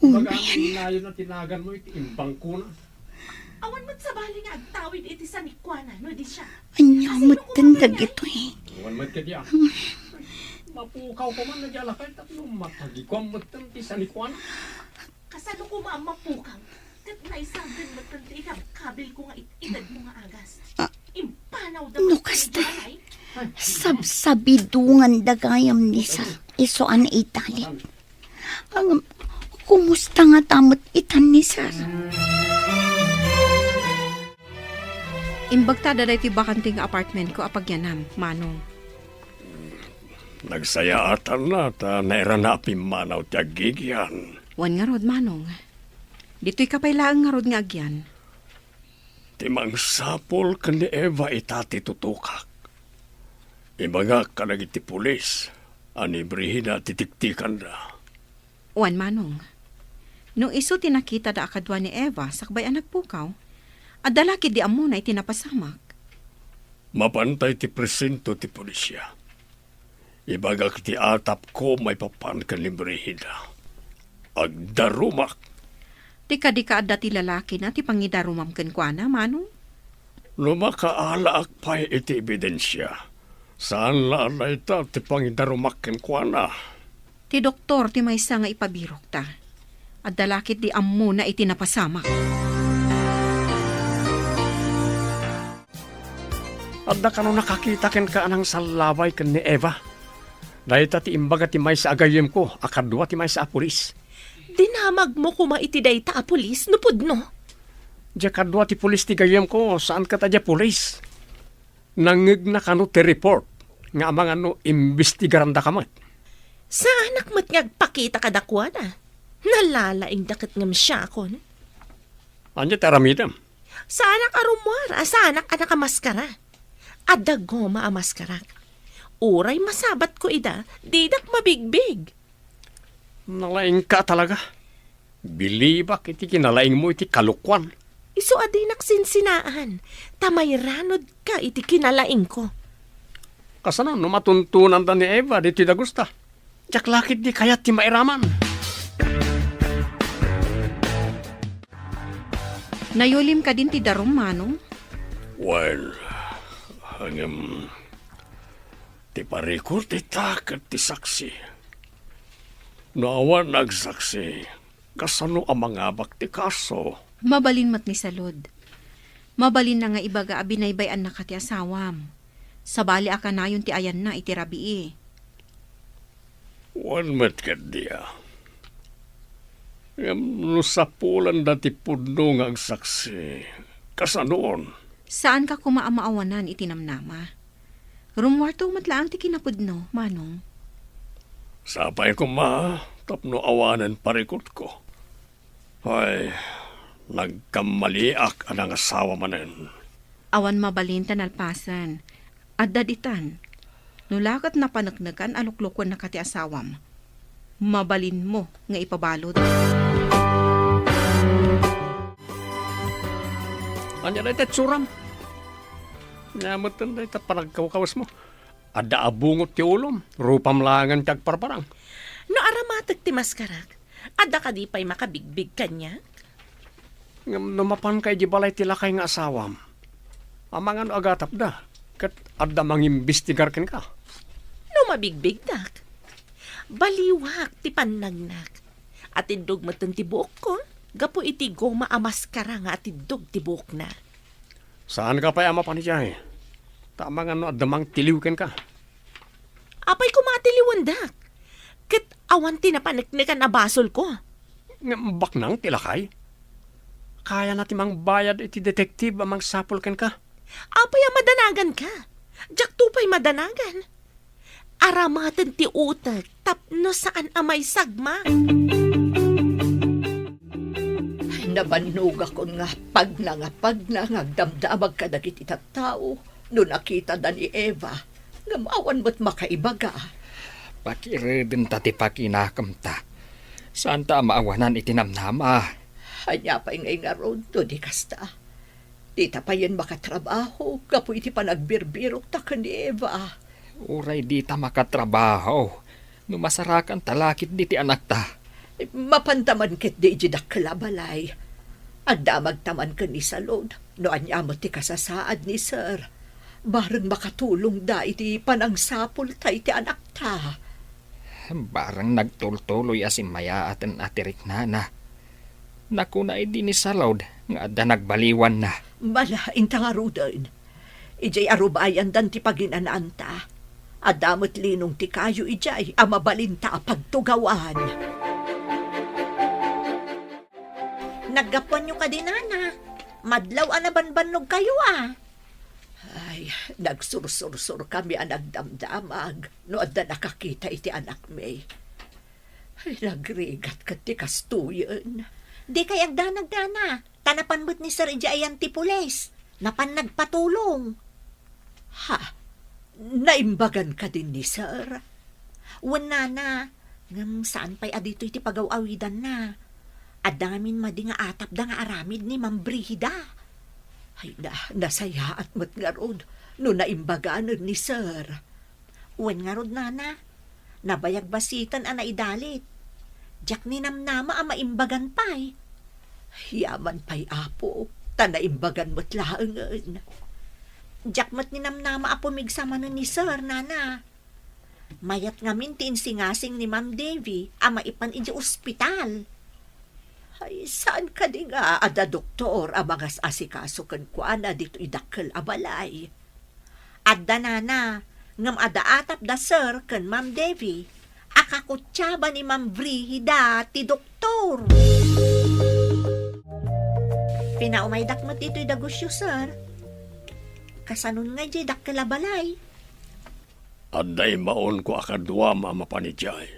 Baga amin nayon a tinagan mo iti imbangkona. Awan met sabali nga agtawid iti sanikuana no di siya. Ania Kasino metten koma dagitoy? Awan met kadi a. Mapukaw ko man na di alakay tapno matagikuam metten ti sanikuana. Kasano koma a mapukaw? Ket naisagden metten ti ikabkabil ko nga it-ited mo nga agas. Ah, Impanaw da no metten kasta, iti alay. Sabsabidongan da gayam ni Sir. Isu a naitali. Ang, kumusta nga ta met itan ni Sir? Imbagta da daytoy bakante nga apartment ko a pagyanam, Manong. Nagsayaatanna ta nairana a pimmanaw ti aggigyan. Wen ngarud, Manong. Ditoy ka pay laeng ngarud nga agyan. Ti mangsapul ken ni Eva ita ti tutokak. Ibagak kadagiti pulis a ni Brigida ti tiktikanda. Wen, Manong. No isu ti nakitada a kadua ni Eva sakbay a nagpukaw, adda la ketdi ammona iti napasamak. Mapantay ti presento ti polisia. Ibagak ti atapko maipapan ken ni Brigida. Agdarumak. Ti kadi ka adda ti lalakina ti pangidarumam kenkuana, Manong? No makaalaak pay iti ebidensia, saan la a dayta ti pangidarumak kenkuana. Ti doktor ti maysa nga ipabirokta. Adda la ketdi ammona iti napasamak. Adda kano nakakita kenka a nangsallaway ken ni Eva? Dayta ti imbaga ti maysa a gayyemko a kadua ti maysa a pulis. Dinamagmo koma iti dayta a pulis no pudno? Dia kadua ti pulis ti gayyemko, saan ket a dia pulis. Nangngegna kano ti report nga amangan no imbestigarandaka met. Saanak met nga agpakita kadakuada. Nalalaingda ket ngem siakon. Ania ti aramidem? Saanak a rummuar a saanak a nakamaskara. Adda goma a maskarak. Uray masabatko ida, didak mabigbig. Nalaingka talaga. Bilibak iti kinalaingmo iti kalokuan. Isu a dinak sinsinaan, ta mairanudka iti kinalaingko. Kasano no matuntonanda ni Eva ditoy dagusta? Diak la ketdi kayat ti mairaman. Nayulim kadin ti darum, Manong? Well, ngem, ti parikut ita ket ti saksi. No awan nagsaksi, kasano a mangabak ti kaso? Mabalin met ni Salud. Mabalinna nga ibaga a binaybay-annaka ti asawam. Sabali a kanayon ti ayanna iti rabii. Wen met ketdi a. Ngem no sapulanda ti pudno nga agsaksi, kasanoon? Saanka koma a maawanan iti namnama. Rummuarto met laeng ti kinapudno, Manong. Sapay koma tapno awanen parikutko. Ay, nagkammaliak a nangasawa manen. Awan mabalin ta nalpasen. Adda ditan. No la ket napaneknekan a luklukuennaka ti asawam, mabalinmo nga ipabalud. Ania dayta itsuram? Ania metten dayta panagkawkawesmo? Adda a bungot ti ulom, rupam laengen ti agparparang. No aramatek ti maskarak, adda kadi pay makabigbig kaniak? Ngem no mapanka idiay balay ti lakay nga asawam, amangan no agatapda, ket adda mangimbestigar kenka. No mabigbigdak, baliwak ti pannagnak. Atiddog metten ti buokko gapu iti goma a maskara nga atiddog ti buokna. Saanka pay a mapan idiay, ta amangan no adda mangtiliw kenka. Apay koma a tiliwendak? Ket awan ti napaneknekan a basolko. Ngem baknang ti lakay? Kayana ti mangbayad iti detektive a mangsapul kenka. Apay a madanaganka? Diakto pay madanagan. Aramaten ti utek tapno saan a maisagmak. Ay, nabannogakon nga pagna nga pagna nga agdamdamag kadagiti tattao no nakitada ni Eva, ngem awan met makaibaga. Pakiredenta ti pakinakemta. Saanta a maawanan iti namnama. Ania pay ngay ngarud no di kasta? Dita payen makatrabaho gapu iti panagbirbirokta ken ni Eva. Uray dita makatrabaho, no masarakanta la ketdi ti anakta. Mapanta man ketdi idiay dakkel a balay. Agdamagta man ken ni Salud, no ania met ti kasasaad ni Sir. Bareng makatulongda iti panangsapulta iti anakta. Bareng nagtultuloy a simmayaaten a ti riknana. Nakuna idi ni Salud nga adda nagbaliwanna. Malainta ngaruden. Idiay arubayandan ti paginanaanta. Adda met linong ti kayo idiay a mabalinta a pagtugawan. Naggapuanyo kadi, Nana. Madlaw a nabanbannogkayo, a. Ay, nagsursursurkami a nagdamdamag no adda nakakita iti anakmi. Ay, nagrigat ket ti kastoyen. Dikay agdanag, Nana, ta napan met ni Sir idiay ayan ti pulis. Napan nagpatulong. Ha? Naimbagan kadin ni Sir? Wen, Nana, ngem saan pay a ditoy ti pagaw-awidanna. Adda ngamin madi nga atapda nga aramid ni Ma'am Brigida. Ay na, nasayaat met ngarud no naimbaganen ni Sir. Wen ngarud, Nana, nabayag basiten a naidalit. Diak ninamnama a maimbagan pay. Yaman pay, Apo, ta naimbagan met laengen. Diak met ninamnama a pumigsa manen ni Sir, Nana. Mayat ngamin ti insingasing ni Ma'am Devi a maipan idiay ospital. Ay, saan kadi nga adda doktor a mangas-asikaso kenkuana ditoy dakkel a balay? Adda, Nana, ngem adda atapda Sir ken Ma'am Devi a kakutiaba ni Ma'am Brigida ti doktor. Pinaumaydak met ditoy dagusyo, Sir. Kasanon nga idiay dakkel a balay? Adda immaonko a kaduam a mapan idiay.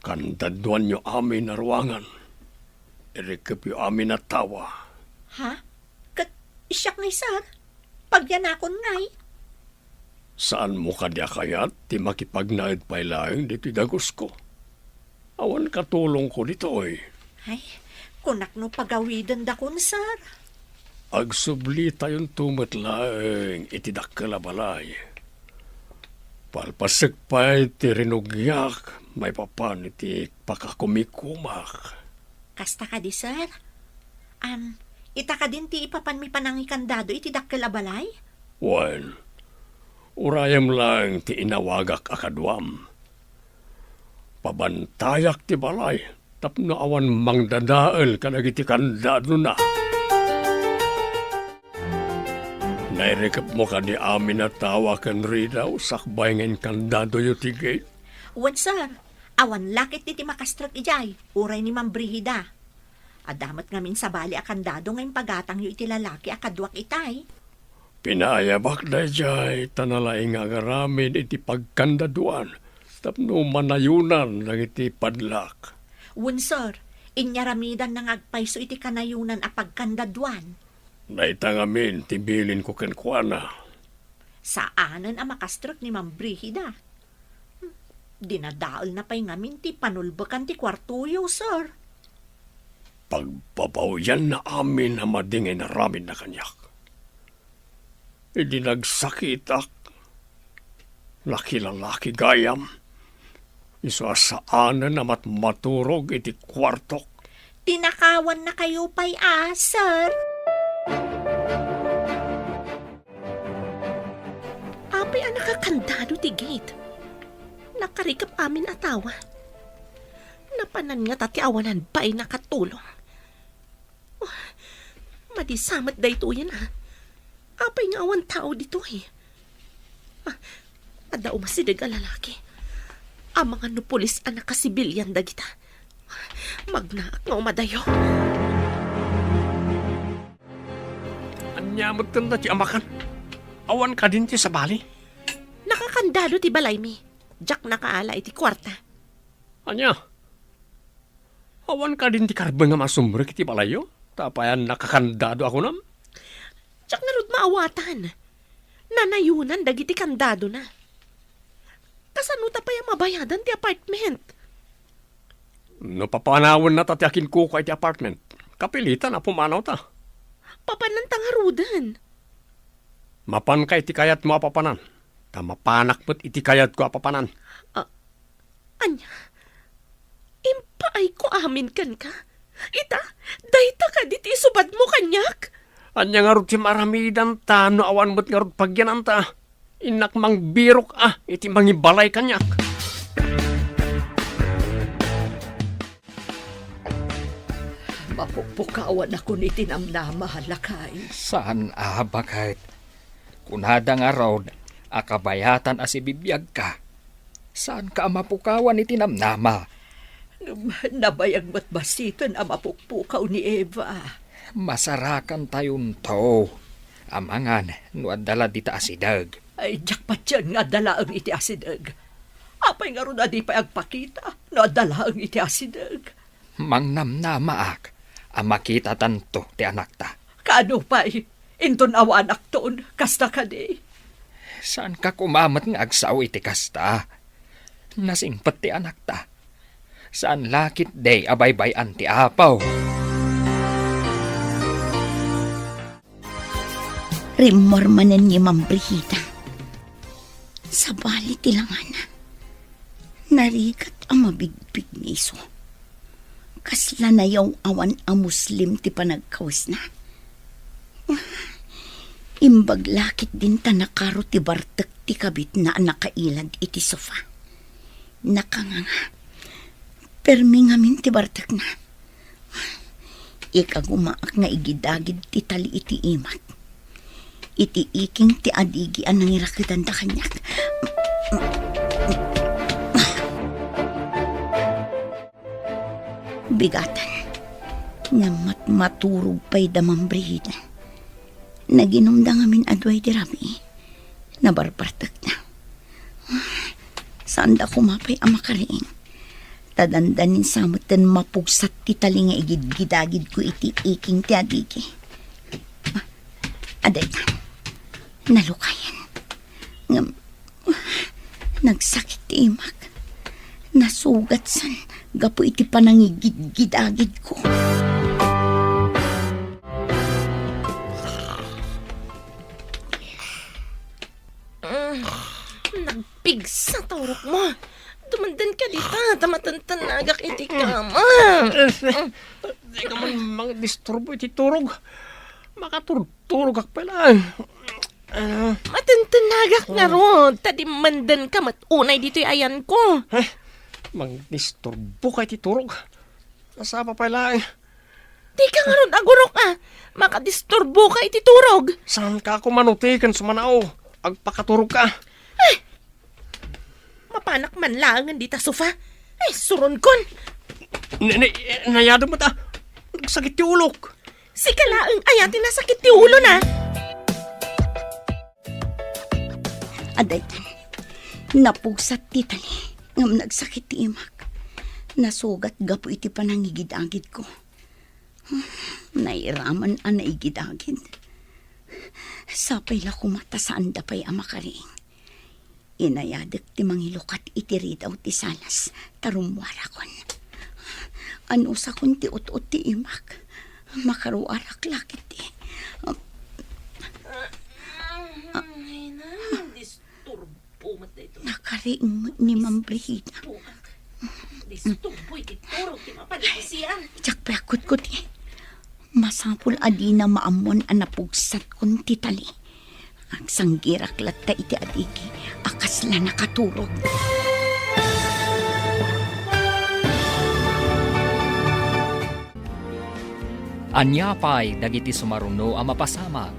Kandaduanyo amin a ruangan. Irikepyo amin a tawa. Ha? Ket siak ngay, Sir? Pagyanakon ngay? Saanmo kadi a kayat ti makipagnaed pay laeng ditoy dagusko? Awan katulongko ditoy. Ay, kunak no pagawidendakon, Sir. Agsublitayonto met laeng iti dakkel a balay. Palpasek pay ti rinugyak maipapan iti pakakumikumak. Kasta kadi, Sir? Am, ita kadin ti ipapanmi panangikandado iti dakkel a balay? Wen, urayem laeng ti inawagak a kaduam. Pabantayak ti balay tapno awan mangdadael kadagiti kandadona. Nairikepmo kadi amin a tawa ken ridaw sakbay nga inkandadoyo ti gate? Wen, sir. Awan la ketdi ti makastrek idiay, uray ni Ma'am Brigida. Adda met ngamin sabali a kandado nga impagatangyo iti lalaki a kaduak itay. Pinaayabak daydiay ta nalaing nga agaramid iti pagkandaduan tapno manayonan dagiti padlak. Wen, sir, inyaramidanna nga agpayso iti kanayonan a pagkandaduan. Dayta ngamin ti bilinko kenkuana. Saanen a makastrek ni Ma'am Brigida. Hmm, dinadaelna pay ngamin ti panulbekan ti kuartoyo, sir. Pagbabawianna amin a madi nga inaramidna kaniak. Idi nagsakitak, nakilalaki gayam, isu a saanen a matmaturog iti kuartok. Tinakawannakayo pay a, sir. Apay a nakakandado ti gate? Nakarikep amin a tawa. Napanan ngata ti awanan pay nakatulong. Oh, madi sa met daytoyen a. Apay nga awan tao ditoy? Ah, adda umasideg a lalaki. Amangan no pulis a nakasibilian dagita. Magnaak nga umadayo. Ania met kanta ti amakan? Awan kadin ti sabali? Nakakandado ti balaymi. Diak nakaala iti kuarta. Ania? Awan kadin ti karbeng a masumrek iti balayyo? Ta apay a nakakandado a kunam? Diak ngarud maawatan. Nanayonan dagiti kandadona. Kasano ta pay a mabayadan ti apartment? No papanawennata ti akinkukua iti apartment, kapilitan a pumanawta. Papananta ngaruden. Mapanka iti kayatmo a papanan, ta mapanak met iti kayatko a papanan. Ah, ania? Impaayko amin kenka? Ita, dayta kadi ti isubadmo kaniak? Ania ngarud ti maaramidanta no awan met ngarud pagyananta? Innak mangbirok a iti mangibalay kaniak. Mapukpukawanakon iti namnama, lakay. Saan a, baket. Kunada ngarud a kabayatan a sibibiagka. Saanka a mapukawan iti namnama. Ngem nabayag met basiten a mapukpukaw ni Eva. Masarakantayonto. Amangan no adda la dita asideg. Ay, diak patien nga adda laeng iti asideg. Apay ngarud a di pay agpakita no adda laeng iti asideg? Mangnamnamaak a makitatanto ti anakta. Kaano pay? Inton awanakton, kasta kadi? Saanka koma met nga agsao iti kasta? Nasingpet ti anakta. Saan la ketdi a baybay-an ti Apo. Rimmor manen ni Ma'am Brigida. Sabali ti langana. Narigat a mabigpig ni isu. Kasla nayaw-awan a Muslim ti panagkawesna. Imbag la ketdin ta nakaro ti bartek ti kabitna a nakailad iti sofa. Nakanganga. Permi ngamin ti bartekna. Ikagumaak nga igidagid ti tali iti imak. Iti iking ti adigi a nangiraketanda kaniak. Bigatan. Ngem met maturog pay da Ma'am Brigida. Naginumda ngamin a dua idi rabii. Nabarbartekda. Saanda koma pay a makariing. Ta dandanin sa metten mapugsat ti tali nga igidgidagidko iti iking ti adigi. Ah, adayta. Nalukayan. Ngem, nagsakit ti imak. Nasugatsan gapu iti panangigidgidagidko. Mm, nagpigsa ta urokmo. Dumandanka dita, ta matentenagak iti kama. Dika man mangdisturbo iti turog. Makaturturogak pay laeng. Ah. Matentenagak ngarud, ta dimmandanka met unay ditoy ayanko. Eh, mangdisturboka iti turog. Nasapa pay laeng. Dika ngarud agurok a makadisturboka iti turog. Saanka koma nutiken sumanao. Agpakaturogka. Ay! Mapanak man laengen dita sofa. Ay, suronkon. Ni, ni, nayadem met a. Nagsakit ti ulok. Sika laeng aya ti nasakit ti ulona. Adaytan, napugsat ti tali, ngem nagsakit ti imak. Nasugat gapu iti panangigidagidko. Nairaman a naigidagid. Sapay la koma ta saanda pay a makariing. Inayadek ti mangilukat iti ridaw ti salas, ta rummuarakon. Anusakon ti ut-ut ti imak. Makaruarak la ketdi. Ah, ah. Ay, na, disturbo met daytoy. Nakariing met ni Ma'am Brigida. Disturbo ak. Disturbo iti turog ti mapanagsian. Diak pay agkutkuti. Masapul a dina maammuan a napugsatkon ti tali. Agsanggirak latta iti adigi a kasla nakaturog. Ania pay dagiti sumaruno a mapasamak?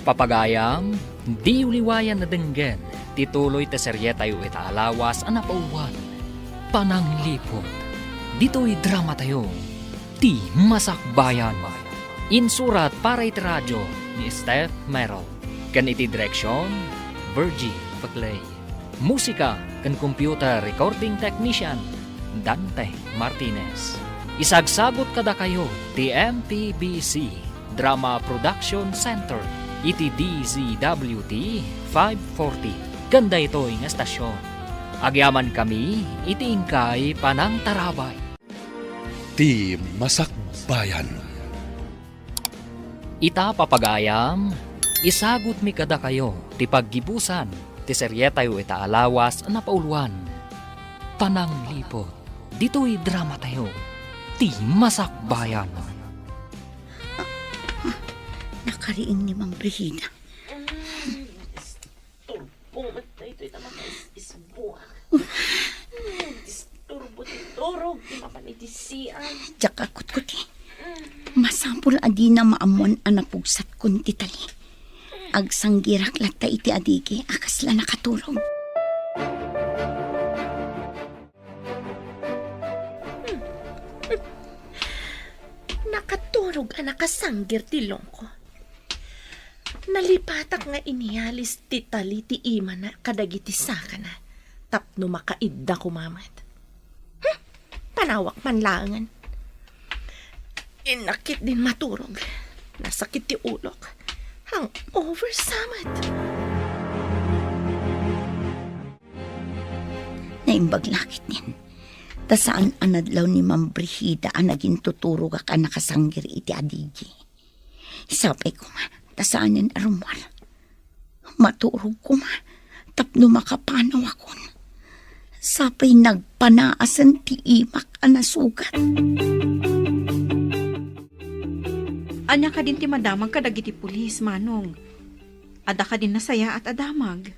Papagayam, diyo liwayan a denggen ti tuloy ti serietayo ita a lawas a napaubot. Panangliput. Ditoy dramatayo, Ti Masakbayan. Insurat para iti radio ni Steph Merrill. Ken iti direksion, Virgie Paclay. Musika ken computer recording technician, Dante Martinez. Isagsagut kadakayo ti M P B C Drama Production Center iti D Z W T five forty. Ken daytoy nga estasion, agyamankami iti inkay panangtarabay. Ti Masakbayan. Ita, papagayam, isagutmi kadakayo ti paggibusan ti serietayo ita a lawas a napauloan, Panangliput, ditoy dramatayo, Ti Masakbayan. Nakariing ni Mang Brigida. Turbo met daytoy ta makaisbuak. Disturbo ti turog ti mapan iti sian. Diak a kutkuti. Masapul a dina maammuan a napugsatkon ti tali. Agsanggirak latta iti adigi a kasla nakaturog. Nakaturog a nakasanggir ti longko. Nalipatak nga inialis ti tali ti imana kadagiti sakana tapno makaidda koma met. Hmm, panawak man laengen. Innak ketdin maturog. Nasakit ti ulok. Hangover sa met. Naimbag la ketdin. Ta saan a nadlaw ni Ma'am Brigida a nagintuturogak a nakasanggir iti adigi. Sapay koma, ta saanen a rummuar. Maturog koma, tapno makapanawakon. Sapay nagpanaasen ti imak a nasugat. Ania kadin ti madamag kadagiti pulis, Manong? Adda kadin nasayaat a damag?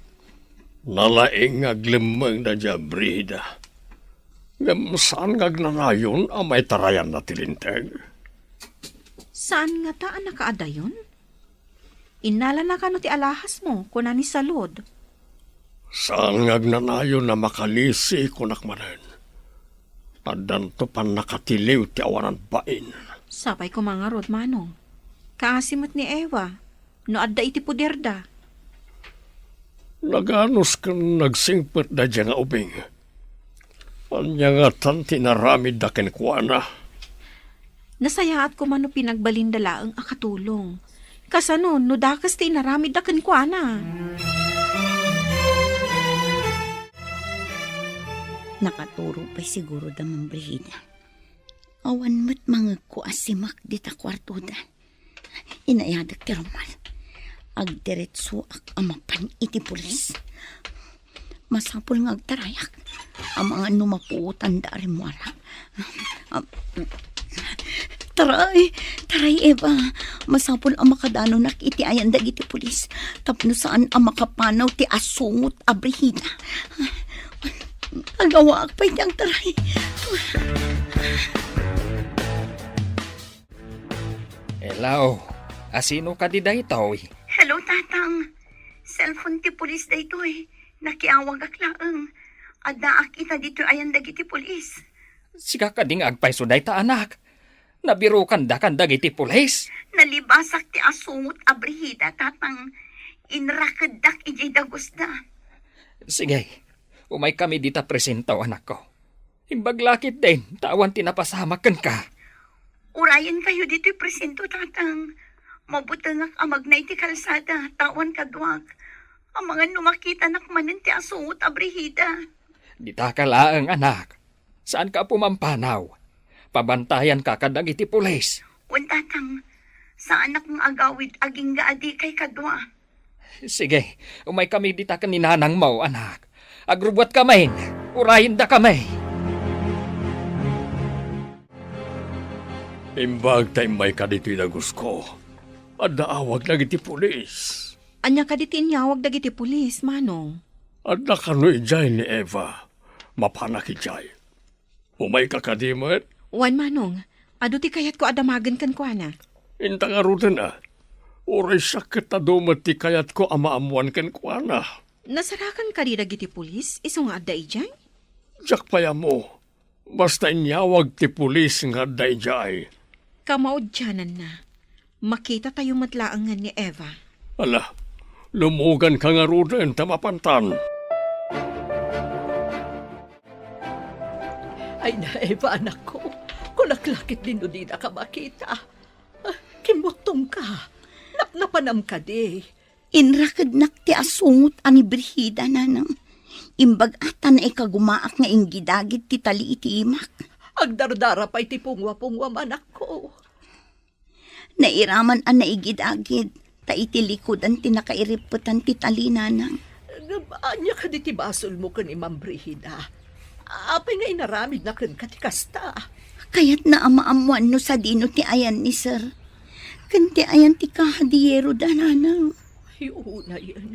Nalaing nga aglemmengda diay Brigida. Ngem saan nga agnanayon a maitarayanna ti linteg. Saan ngata a nakaadayon? Innalana kano ti alahasmo, kuna ni Salud. Saan nga agnanayon a makalisi, kunak manen. Addanto pannakatiliw ti awanan bain. Sapay koma ngarud, Manong. Kaasi met ni Eva, no adda iti poderda. Naganos ken nagsingpet daydiay nga ubing. Ania ngatan ti inaramidda kenkuana? Nasayaat koma no pinagbalinda laeng a katulong. Kasano no dakes ti inaramidda kenkuana? Nakaturog pay siguro da, Ma'am Brigida. Awan met mangegko a simak dita kuartoda. Inayadek ti rummuar. Agdiretsoak a mapan iti pulis. Masapul nga agtarayak. Amangan no mapuotanda a rimmuarak. Am-, taray, taray, Eva. Masapul a makadanonak iti ayan dagiti pulis. Tapno saan a makapanaw ti asungot a Brigida. Agawaak pay ti agtaray. Hello, asino kadi daytoy? Hello, Tatang. Cellphone ti pulis daytoy. Nakiawagak laeng. Addaak ita ditoy ayan dagiti pulis. Sika kadi nga agpayso dayta, anak? Nabirukandakan dagiti pulis? Nalibasak ti asungot a Brigida, Tatang. Inrakeddak idiay dagusda. Sige, umaykami dita presinto, anakko. Imbag la ketdin, ta awan ti napasamak kenka. Urayenkayo ditoy presinto, Tatang. Mabutengak a magna iti kalsada, ta awan kaduak. Amangan no makitanak manen ti asungot a Brigida. Ditaka laeng, anak. Saanka a pumampanaw. Pabantayanka kadagiti pulis. Wen, Tatang. Saanak nga agawid agingga a dikay kadua. Sige, umaykami dita ken ni nanangmo, anak. Agrubbuatkami. Urayendakami. Imbag ta immayka ditoy dagusko, adda awag dagiti pulis. Ania kadi ti inyawag dagiti pulis, Manong? Adda kano idiay ni Eva. Mapanak idiay. Umayka kadi met? Wen, Manong. Adu ti kayatko a damagen kenkuana. Inta ngaruden a. Uray siak ket adu met ti kayatko a maammoan kenkuana. Nasarakan kadi dagiti pulis isu nga adda idiay? Diak pay ammo. Basta inyawag ti pulis nga adda idiay. Kamaudiananna, makitatayo met laengen ni Eva. Ala, lumuganka ngaruden ta mapantan. Ay na, Eva, anakko. Kulak la ketdi no dinaka makita. Ah, kimmuttongka. Napnapanam kadi. Inrakednak ti asungot a ni Brigida, nanang. Imbag a ta naikagumaak nga inggidagid ti tali iti imak. Agdardara pay ti pungwa-pungwam, anakko. Nairaman a naigidagid, ta iti likudan ti nakairippetan ti tali, nanang. Ngem ania kadi ti basolmo ken ni Ma'am Brigida? Apay nga inaramidna kenka ti kasta? Kayatna a maammoan no sadino ti ayan ni Sir. Ken ti ayan ti kahadieroda, nanang. Ay, unayen.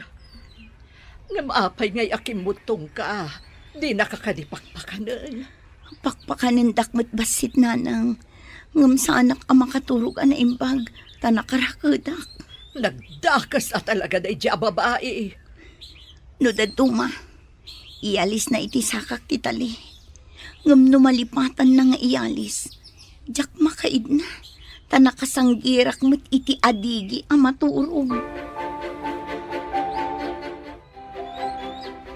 Ngem apay ngay a kimmuttongka? Dinaka kadi pakpakanen? Pakpakanendak met bassit, nanang. Ngem saanak a makaturog a naimbag, ta nakarakedak. Nagdakes a talaga daydiay a babai. No dadduma, iyalisna iti sakak ti tali. Ngem no malipatanna nga iyalis, diak makaidna, ta nakasanggirak met iti adigi a maturog.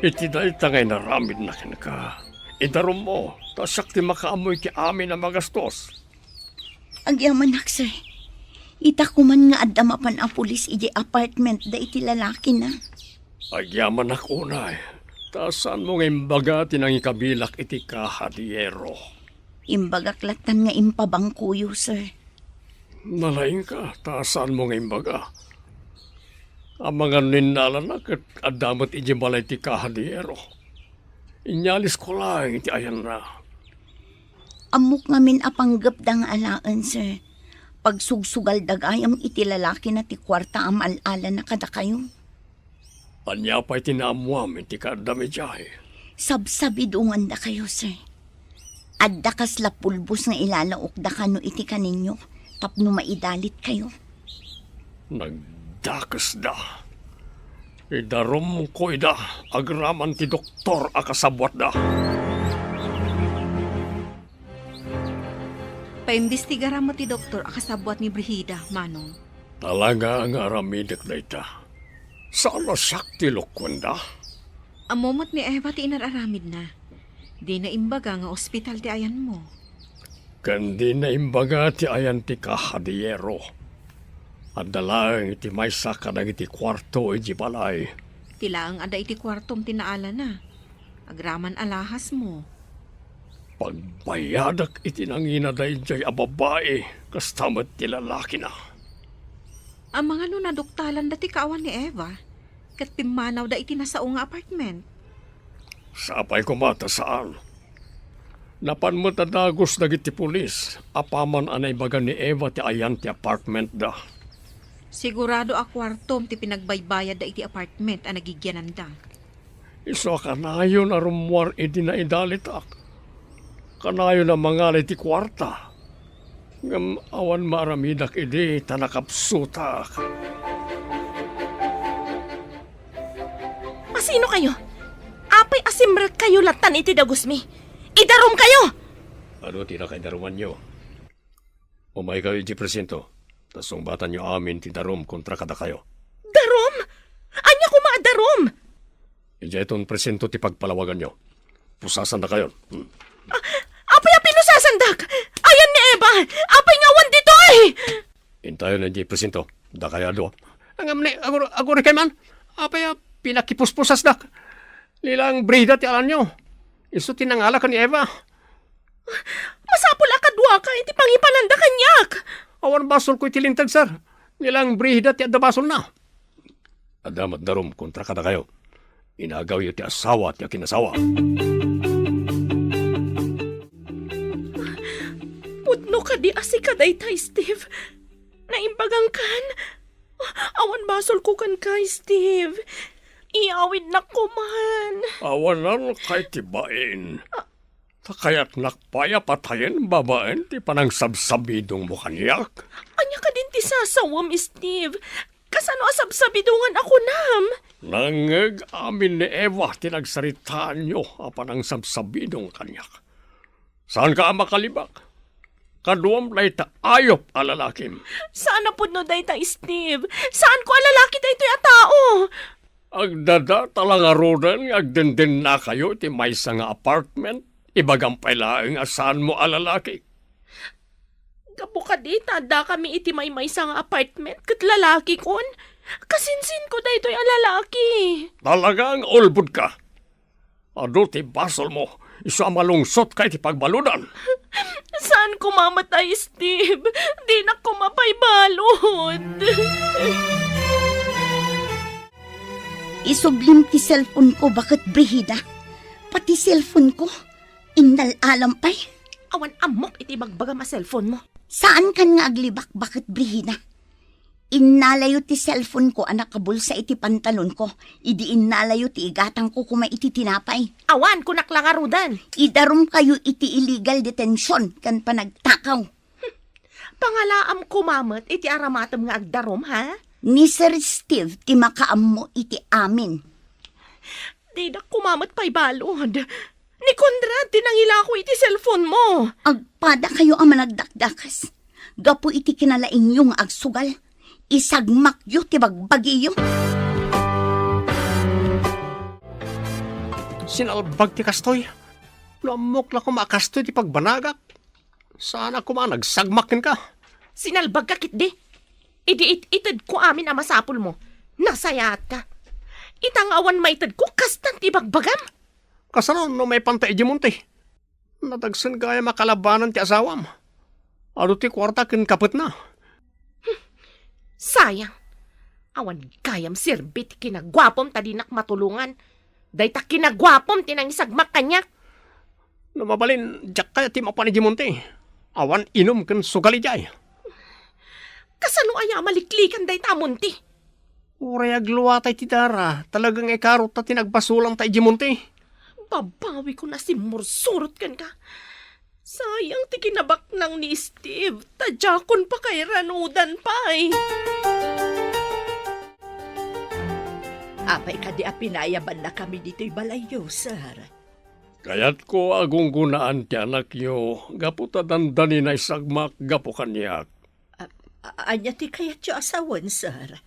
Iti dayta nga inaramidna kenka, idarummo, ta siak ti makaammo iti amin a magastos. Agyamanak, sir. Ita koman nga adda mapan a pulis idiay apartment da iti lalakina. Agyamanak unay, ta saanmo nga imbaga ti nangikabilak iti kahadiero? Imbagak lattan nga impabangkoyo, sir. Nalaingka, ta saanmo nga imbaga? Amangan no innalana ket adda met idiay balay ti kahadiero. Inyalisko laeng iti ayanna. Ammok ngamin a panggepda nga alaen, sir. Pagsugsugalda gayam iti lalakina ti kuarta a maal-alana kadakayo. Ania pay ti naammoam iti kaaddam idiay? Sabsabidongandakayo, sir. Adda kasla pulbos nga ilalaokda kano iti kaninyo tapno maidalitkayo. Nagdakesda. Idarumko ida agraman ti doktor a kasabuatda. Paimbestigaram met ti doktor a kasabuat ni Brigida, Manong. Talaga nga aramidek dayta. Saan a siak ti lokuenda? Ammo met ni Eva ti inar-aramidna. Dina imbaga nga ospital ti ayanmo. Ken dina imbaga ti ayan ti kahadiero. Adda laeng iti maysa kadagiti kuarto iti balay. Ti laeng adda iti kuartom ti naalana. Agraman alahasmo. Pagbayadak iti nangina daydiay a babai, kasta met ti lalakina. Amangan no naduktalanda ti kaawan ni Eva, ket pimmanawda iti nasao nga apartment. Sapay koma ta saan. Napan met a dagus dagiti pulis apaman a naibaga ni Eva ti ayan ti apartmentda. Sigurado a kuartom ti pinagbaybayadda iti apartment a nagigyananda. Isu a kanayon a rummuar idi naidalitak. Kanayon a mangala iti kuarta. Ngem awan maaramidak idi ta nakapsutak. Asino kayo? Apay a simrekkayo lattan iti dagusmi? Idarum kayo! Adu ti nakaidarumanyo? Umaykayo iti presinto, ta sungbatanyo amin ti darum kontra kadakayo. Darum? Ania koma a darum? Idiayton presinto ti pagpalawaganyo. Pusasandakayon. Hmm. A-, apay a pinusasandak? Ayan ni Eva! Apay nga awan ditoy? Intayon idiay presinto. Dakayo a dua. Ngem ni, agur-, agurikay man. Apay a pinakipuspusasdak? Ni laeng Brigida ti alanyo. Isu ti nangala ken ni Eva. Masapul a kaduaka iti pangipananda kaniak. Awan basolko iti linteg, sir. Ni laeng Brigida ti adda basolna. Adda met darum kontra kadakayo. Inagawyo ti asawa ti akinasawa. Pudno kadi a sika dayta, Steve? Naimbagangkan? Awan basolko kenka, Steve. Iyawidnak koman. Awanan kay ti bain. Ta kayatnak pay a patayen babaen ti panangsabsabidongmo kaniak. Ania kadin ti sasawam, Steve? Kasano a sabsabidongan a kunam? Nangngeg amin ni Eva ti nagsaritaanyo a panangsabsabidong kaniak. Saanka a makalibak? Kaduam dayta ayup a lalakim. Saan a pudno dayta, Steve. Saanko a lalaki daytoy a tao. Agdadata la ngaruden nga agdendennakayo iti maysa nga apartment. Ibagam pay laeng a saanmo a lalaki. Gapu kadi ta addakami iti maymaysa nga apartment ket lalakikon. Kasinsinko daytoy a lalaki. Talaga nga ulbodka. Adu ti basolmo, isu a malungsotka iti pagbaludan. Saan koma met, ay, Steve? Dinak koma pay balud. Isublim ti cellphone ko, baket Brigida. Pati cellphone ko, innal-alam pay. Awan ammok iti bagbagam a cellphone mo. Saankan nga aglibak, baket Brigida. Innalayo ti cellphone ko a nakabulsa iti pantalon ko, idi innalayo ti igatang ko koma iti tinapay. Awan, kunak la ngaruden. Idarumkayo iti illegal detention ken panagtakaw. Pangalaam koma met iti aramatem nga agdarum, ha? Ni Sir Steve ti makaammo iti amin. Didak koma met pay balud. Ni Conrad ti nangilako iti cellphone mo. Agpadakayo a managdakdakes. Gapu iti kinalaingyo nga agsugal, isagmakyo ti bagbagiyo. Sinalbag ti kastoy. No ammok la koma a kastoy ti pagbanagak, saanak koma a nagsagmak kenka. Sinalbagka ketdi. Idi it-itedko amin a masapulmo, nasayaatka. Ita nga awan maitedko, kastan ti ibagbagam. Kasano no maipanta idiay monte? Nadagsen gayam a kalabanan ti asawam. Adu ti kuarta ken kapetna. Sayang. Awan gayam serbi ti kinaguapom ta dinak matulongan. Dayta kinaguapom ti nangisagmak kaniak. No mabalin, diak kayat ti mapan idiay monte. Awan inum ken sugal idiay. Kasano aya a maliklikan dayta a monte? Uray agluatay ti dara, talaga nga ikaruta ti nagbasolanta idiay monte. Babawikon a simmursurot kenka. Sayang ti kinabaknang ni Steve, ta diakon pakairanudan pay. Apay kadi a pinayabannakami ditoy balayyo, sir? Kayatko a gunggonaan ti anakyo gapu ta dandani naisagmak gapu kaniak. A-, a-, ania ti kayatyo a sawen, sir?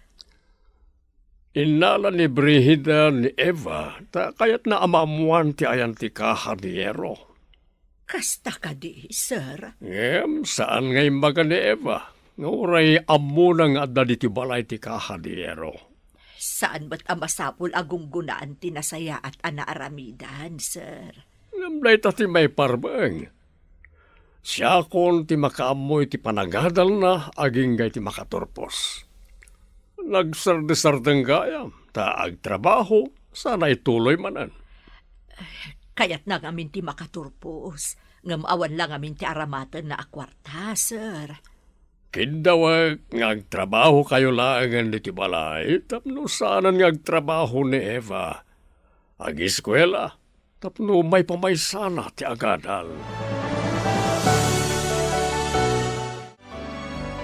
Innala ni Brigida ni Eva ta kayatna a maammoan ti ayan ti kahadiyero. Kasta kadi, sir? Ngem saan nga imbaga ni Eva nga uray ammona nga adda ditoy balay ti kahadiyero. Saan met a masapul a gunggonaan ti nasayaat a naaramidan, sir. Ngem dayta ti maiparbeng. Siakon ti makaammo iti panagadalna agingga iti makaturpos. Nagsardesardeng gayam, ta agtrabaho, sana ituloy manen. Kayatna ngamin ti makaturpos, ngem awan la ngamin ti aramatenna a kuarta, sir. Kiddawek nga agtrabahokayo laengen ditoy balay tapno saanen nga agtrabaho ni Eva. Agiskuela tapno maipamaysana ti agadal.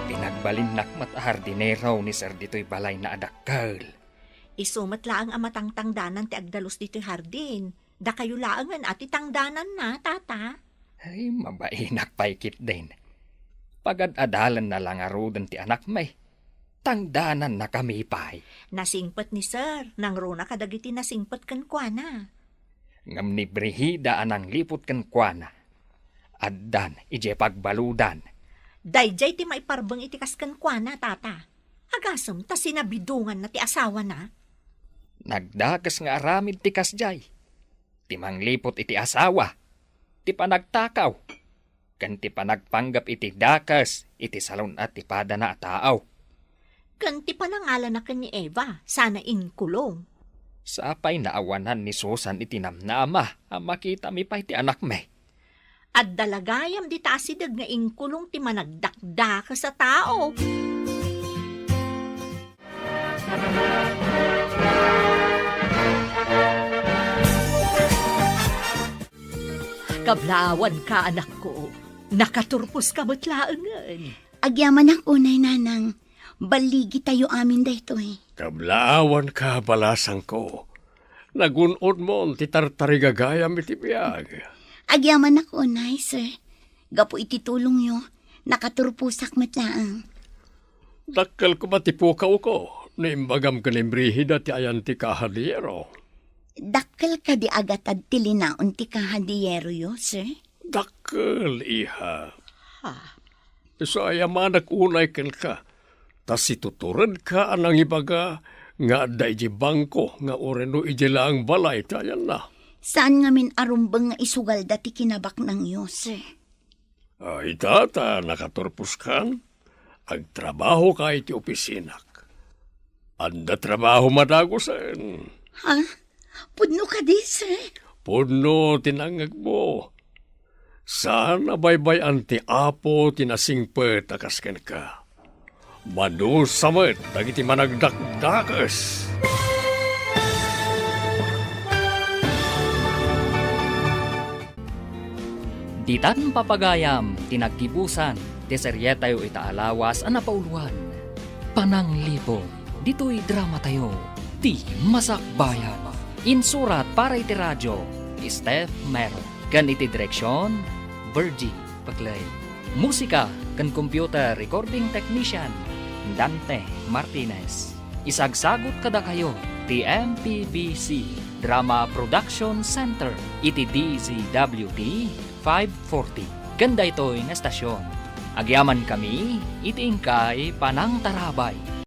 Pinagbalinnak met a hardinero ni Sir ditoy balayna a dakkel. Isu met laeng a matangtangdanan ti agdalus ditoy hardin. Dakayo laengen a ti tangdananna, Tata. Ay, mabainak pay ketdin. Pagad-adalanna la ngaruden ti anakmi. Tangdanannakami pay. Nasingpet ni Sir, nangruna kadagiti nasingpet kenkuana. Ngem ni Brigida a nangliput kenkuana, addan idiay pagbaludan. Daydiay ti maiparbeng iti kas kenkuana, Tata. Agasem ta sinabidonganna ti asawana. Nagdakes nga aramid ti kasdiay. Ti mangliput iti asawa, ti panagtakaw, ken ti panagpanggep iti dakes iti salun-at ti padana a tao. Ken ti panangalana ken ni Eva, sana inkulong. Sapay naawanan ni Susan iti namnama a makitami pay ti anakmi. Adda la gayam dita asideg nga inkulong ti managdakdakes a tao. Kablaawanka, anakko. Nakaturposka met laengen. Agyamanak unay, Nanang. Balligitayo amin daytoy. Kablaawanka, balasangko. Nagun-odmon ti tartarigagayam iti biag. Agyamanak unay, sir. Gapu iti tulongyo, nakaturposak met laeng. Dakkel koma ti pukawko no imbagam ken ni Brigida ti ayan ti kahadiyero. Dakkel kadi a gatad ti linaon ti kahadiyeroyo, sir? Dakkel, iha. Ha? Isu a ayamanak unay kenka, ta situturedka a nangibaga nga adda idiay bangko nga uray no idiay laeng balay ti ayanna. Saan ngamin a rumbeng nga isugalda ti kinabaknangyo, sir? Ah, ita ta nakaturposkan, agtrabahoka iti opisinak. Adda trabaho madagusen. Ha? Pudno kadi, sir? Pudno ti nangngegmo. Saan a baybay-an ti Apo ti nasingpet a kas kenka. Madusa met dagiti managdakdakes. Ditan papagayam ti naggibusan ti serietayo ita a lawas a napauloan, Pananglibog, ditoy dramatayo, Ti Masakbayan. Insurat para iti radio, Steph Mero. Ken iti direksion, Virgie Paclay. Musika ken computer recording technician, Dante Martinez. Isagsagut kadakayo ti M P B C Drama Production Center iti D Z W T five forty. Ken daytoy nga estasion, agyamankami iti inkay panangtarabay.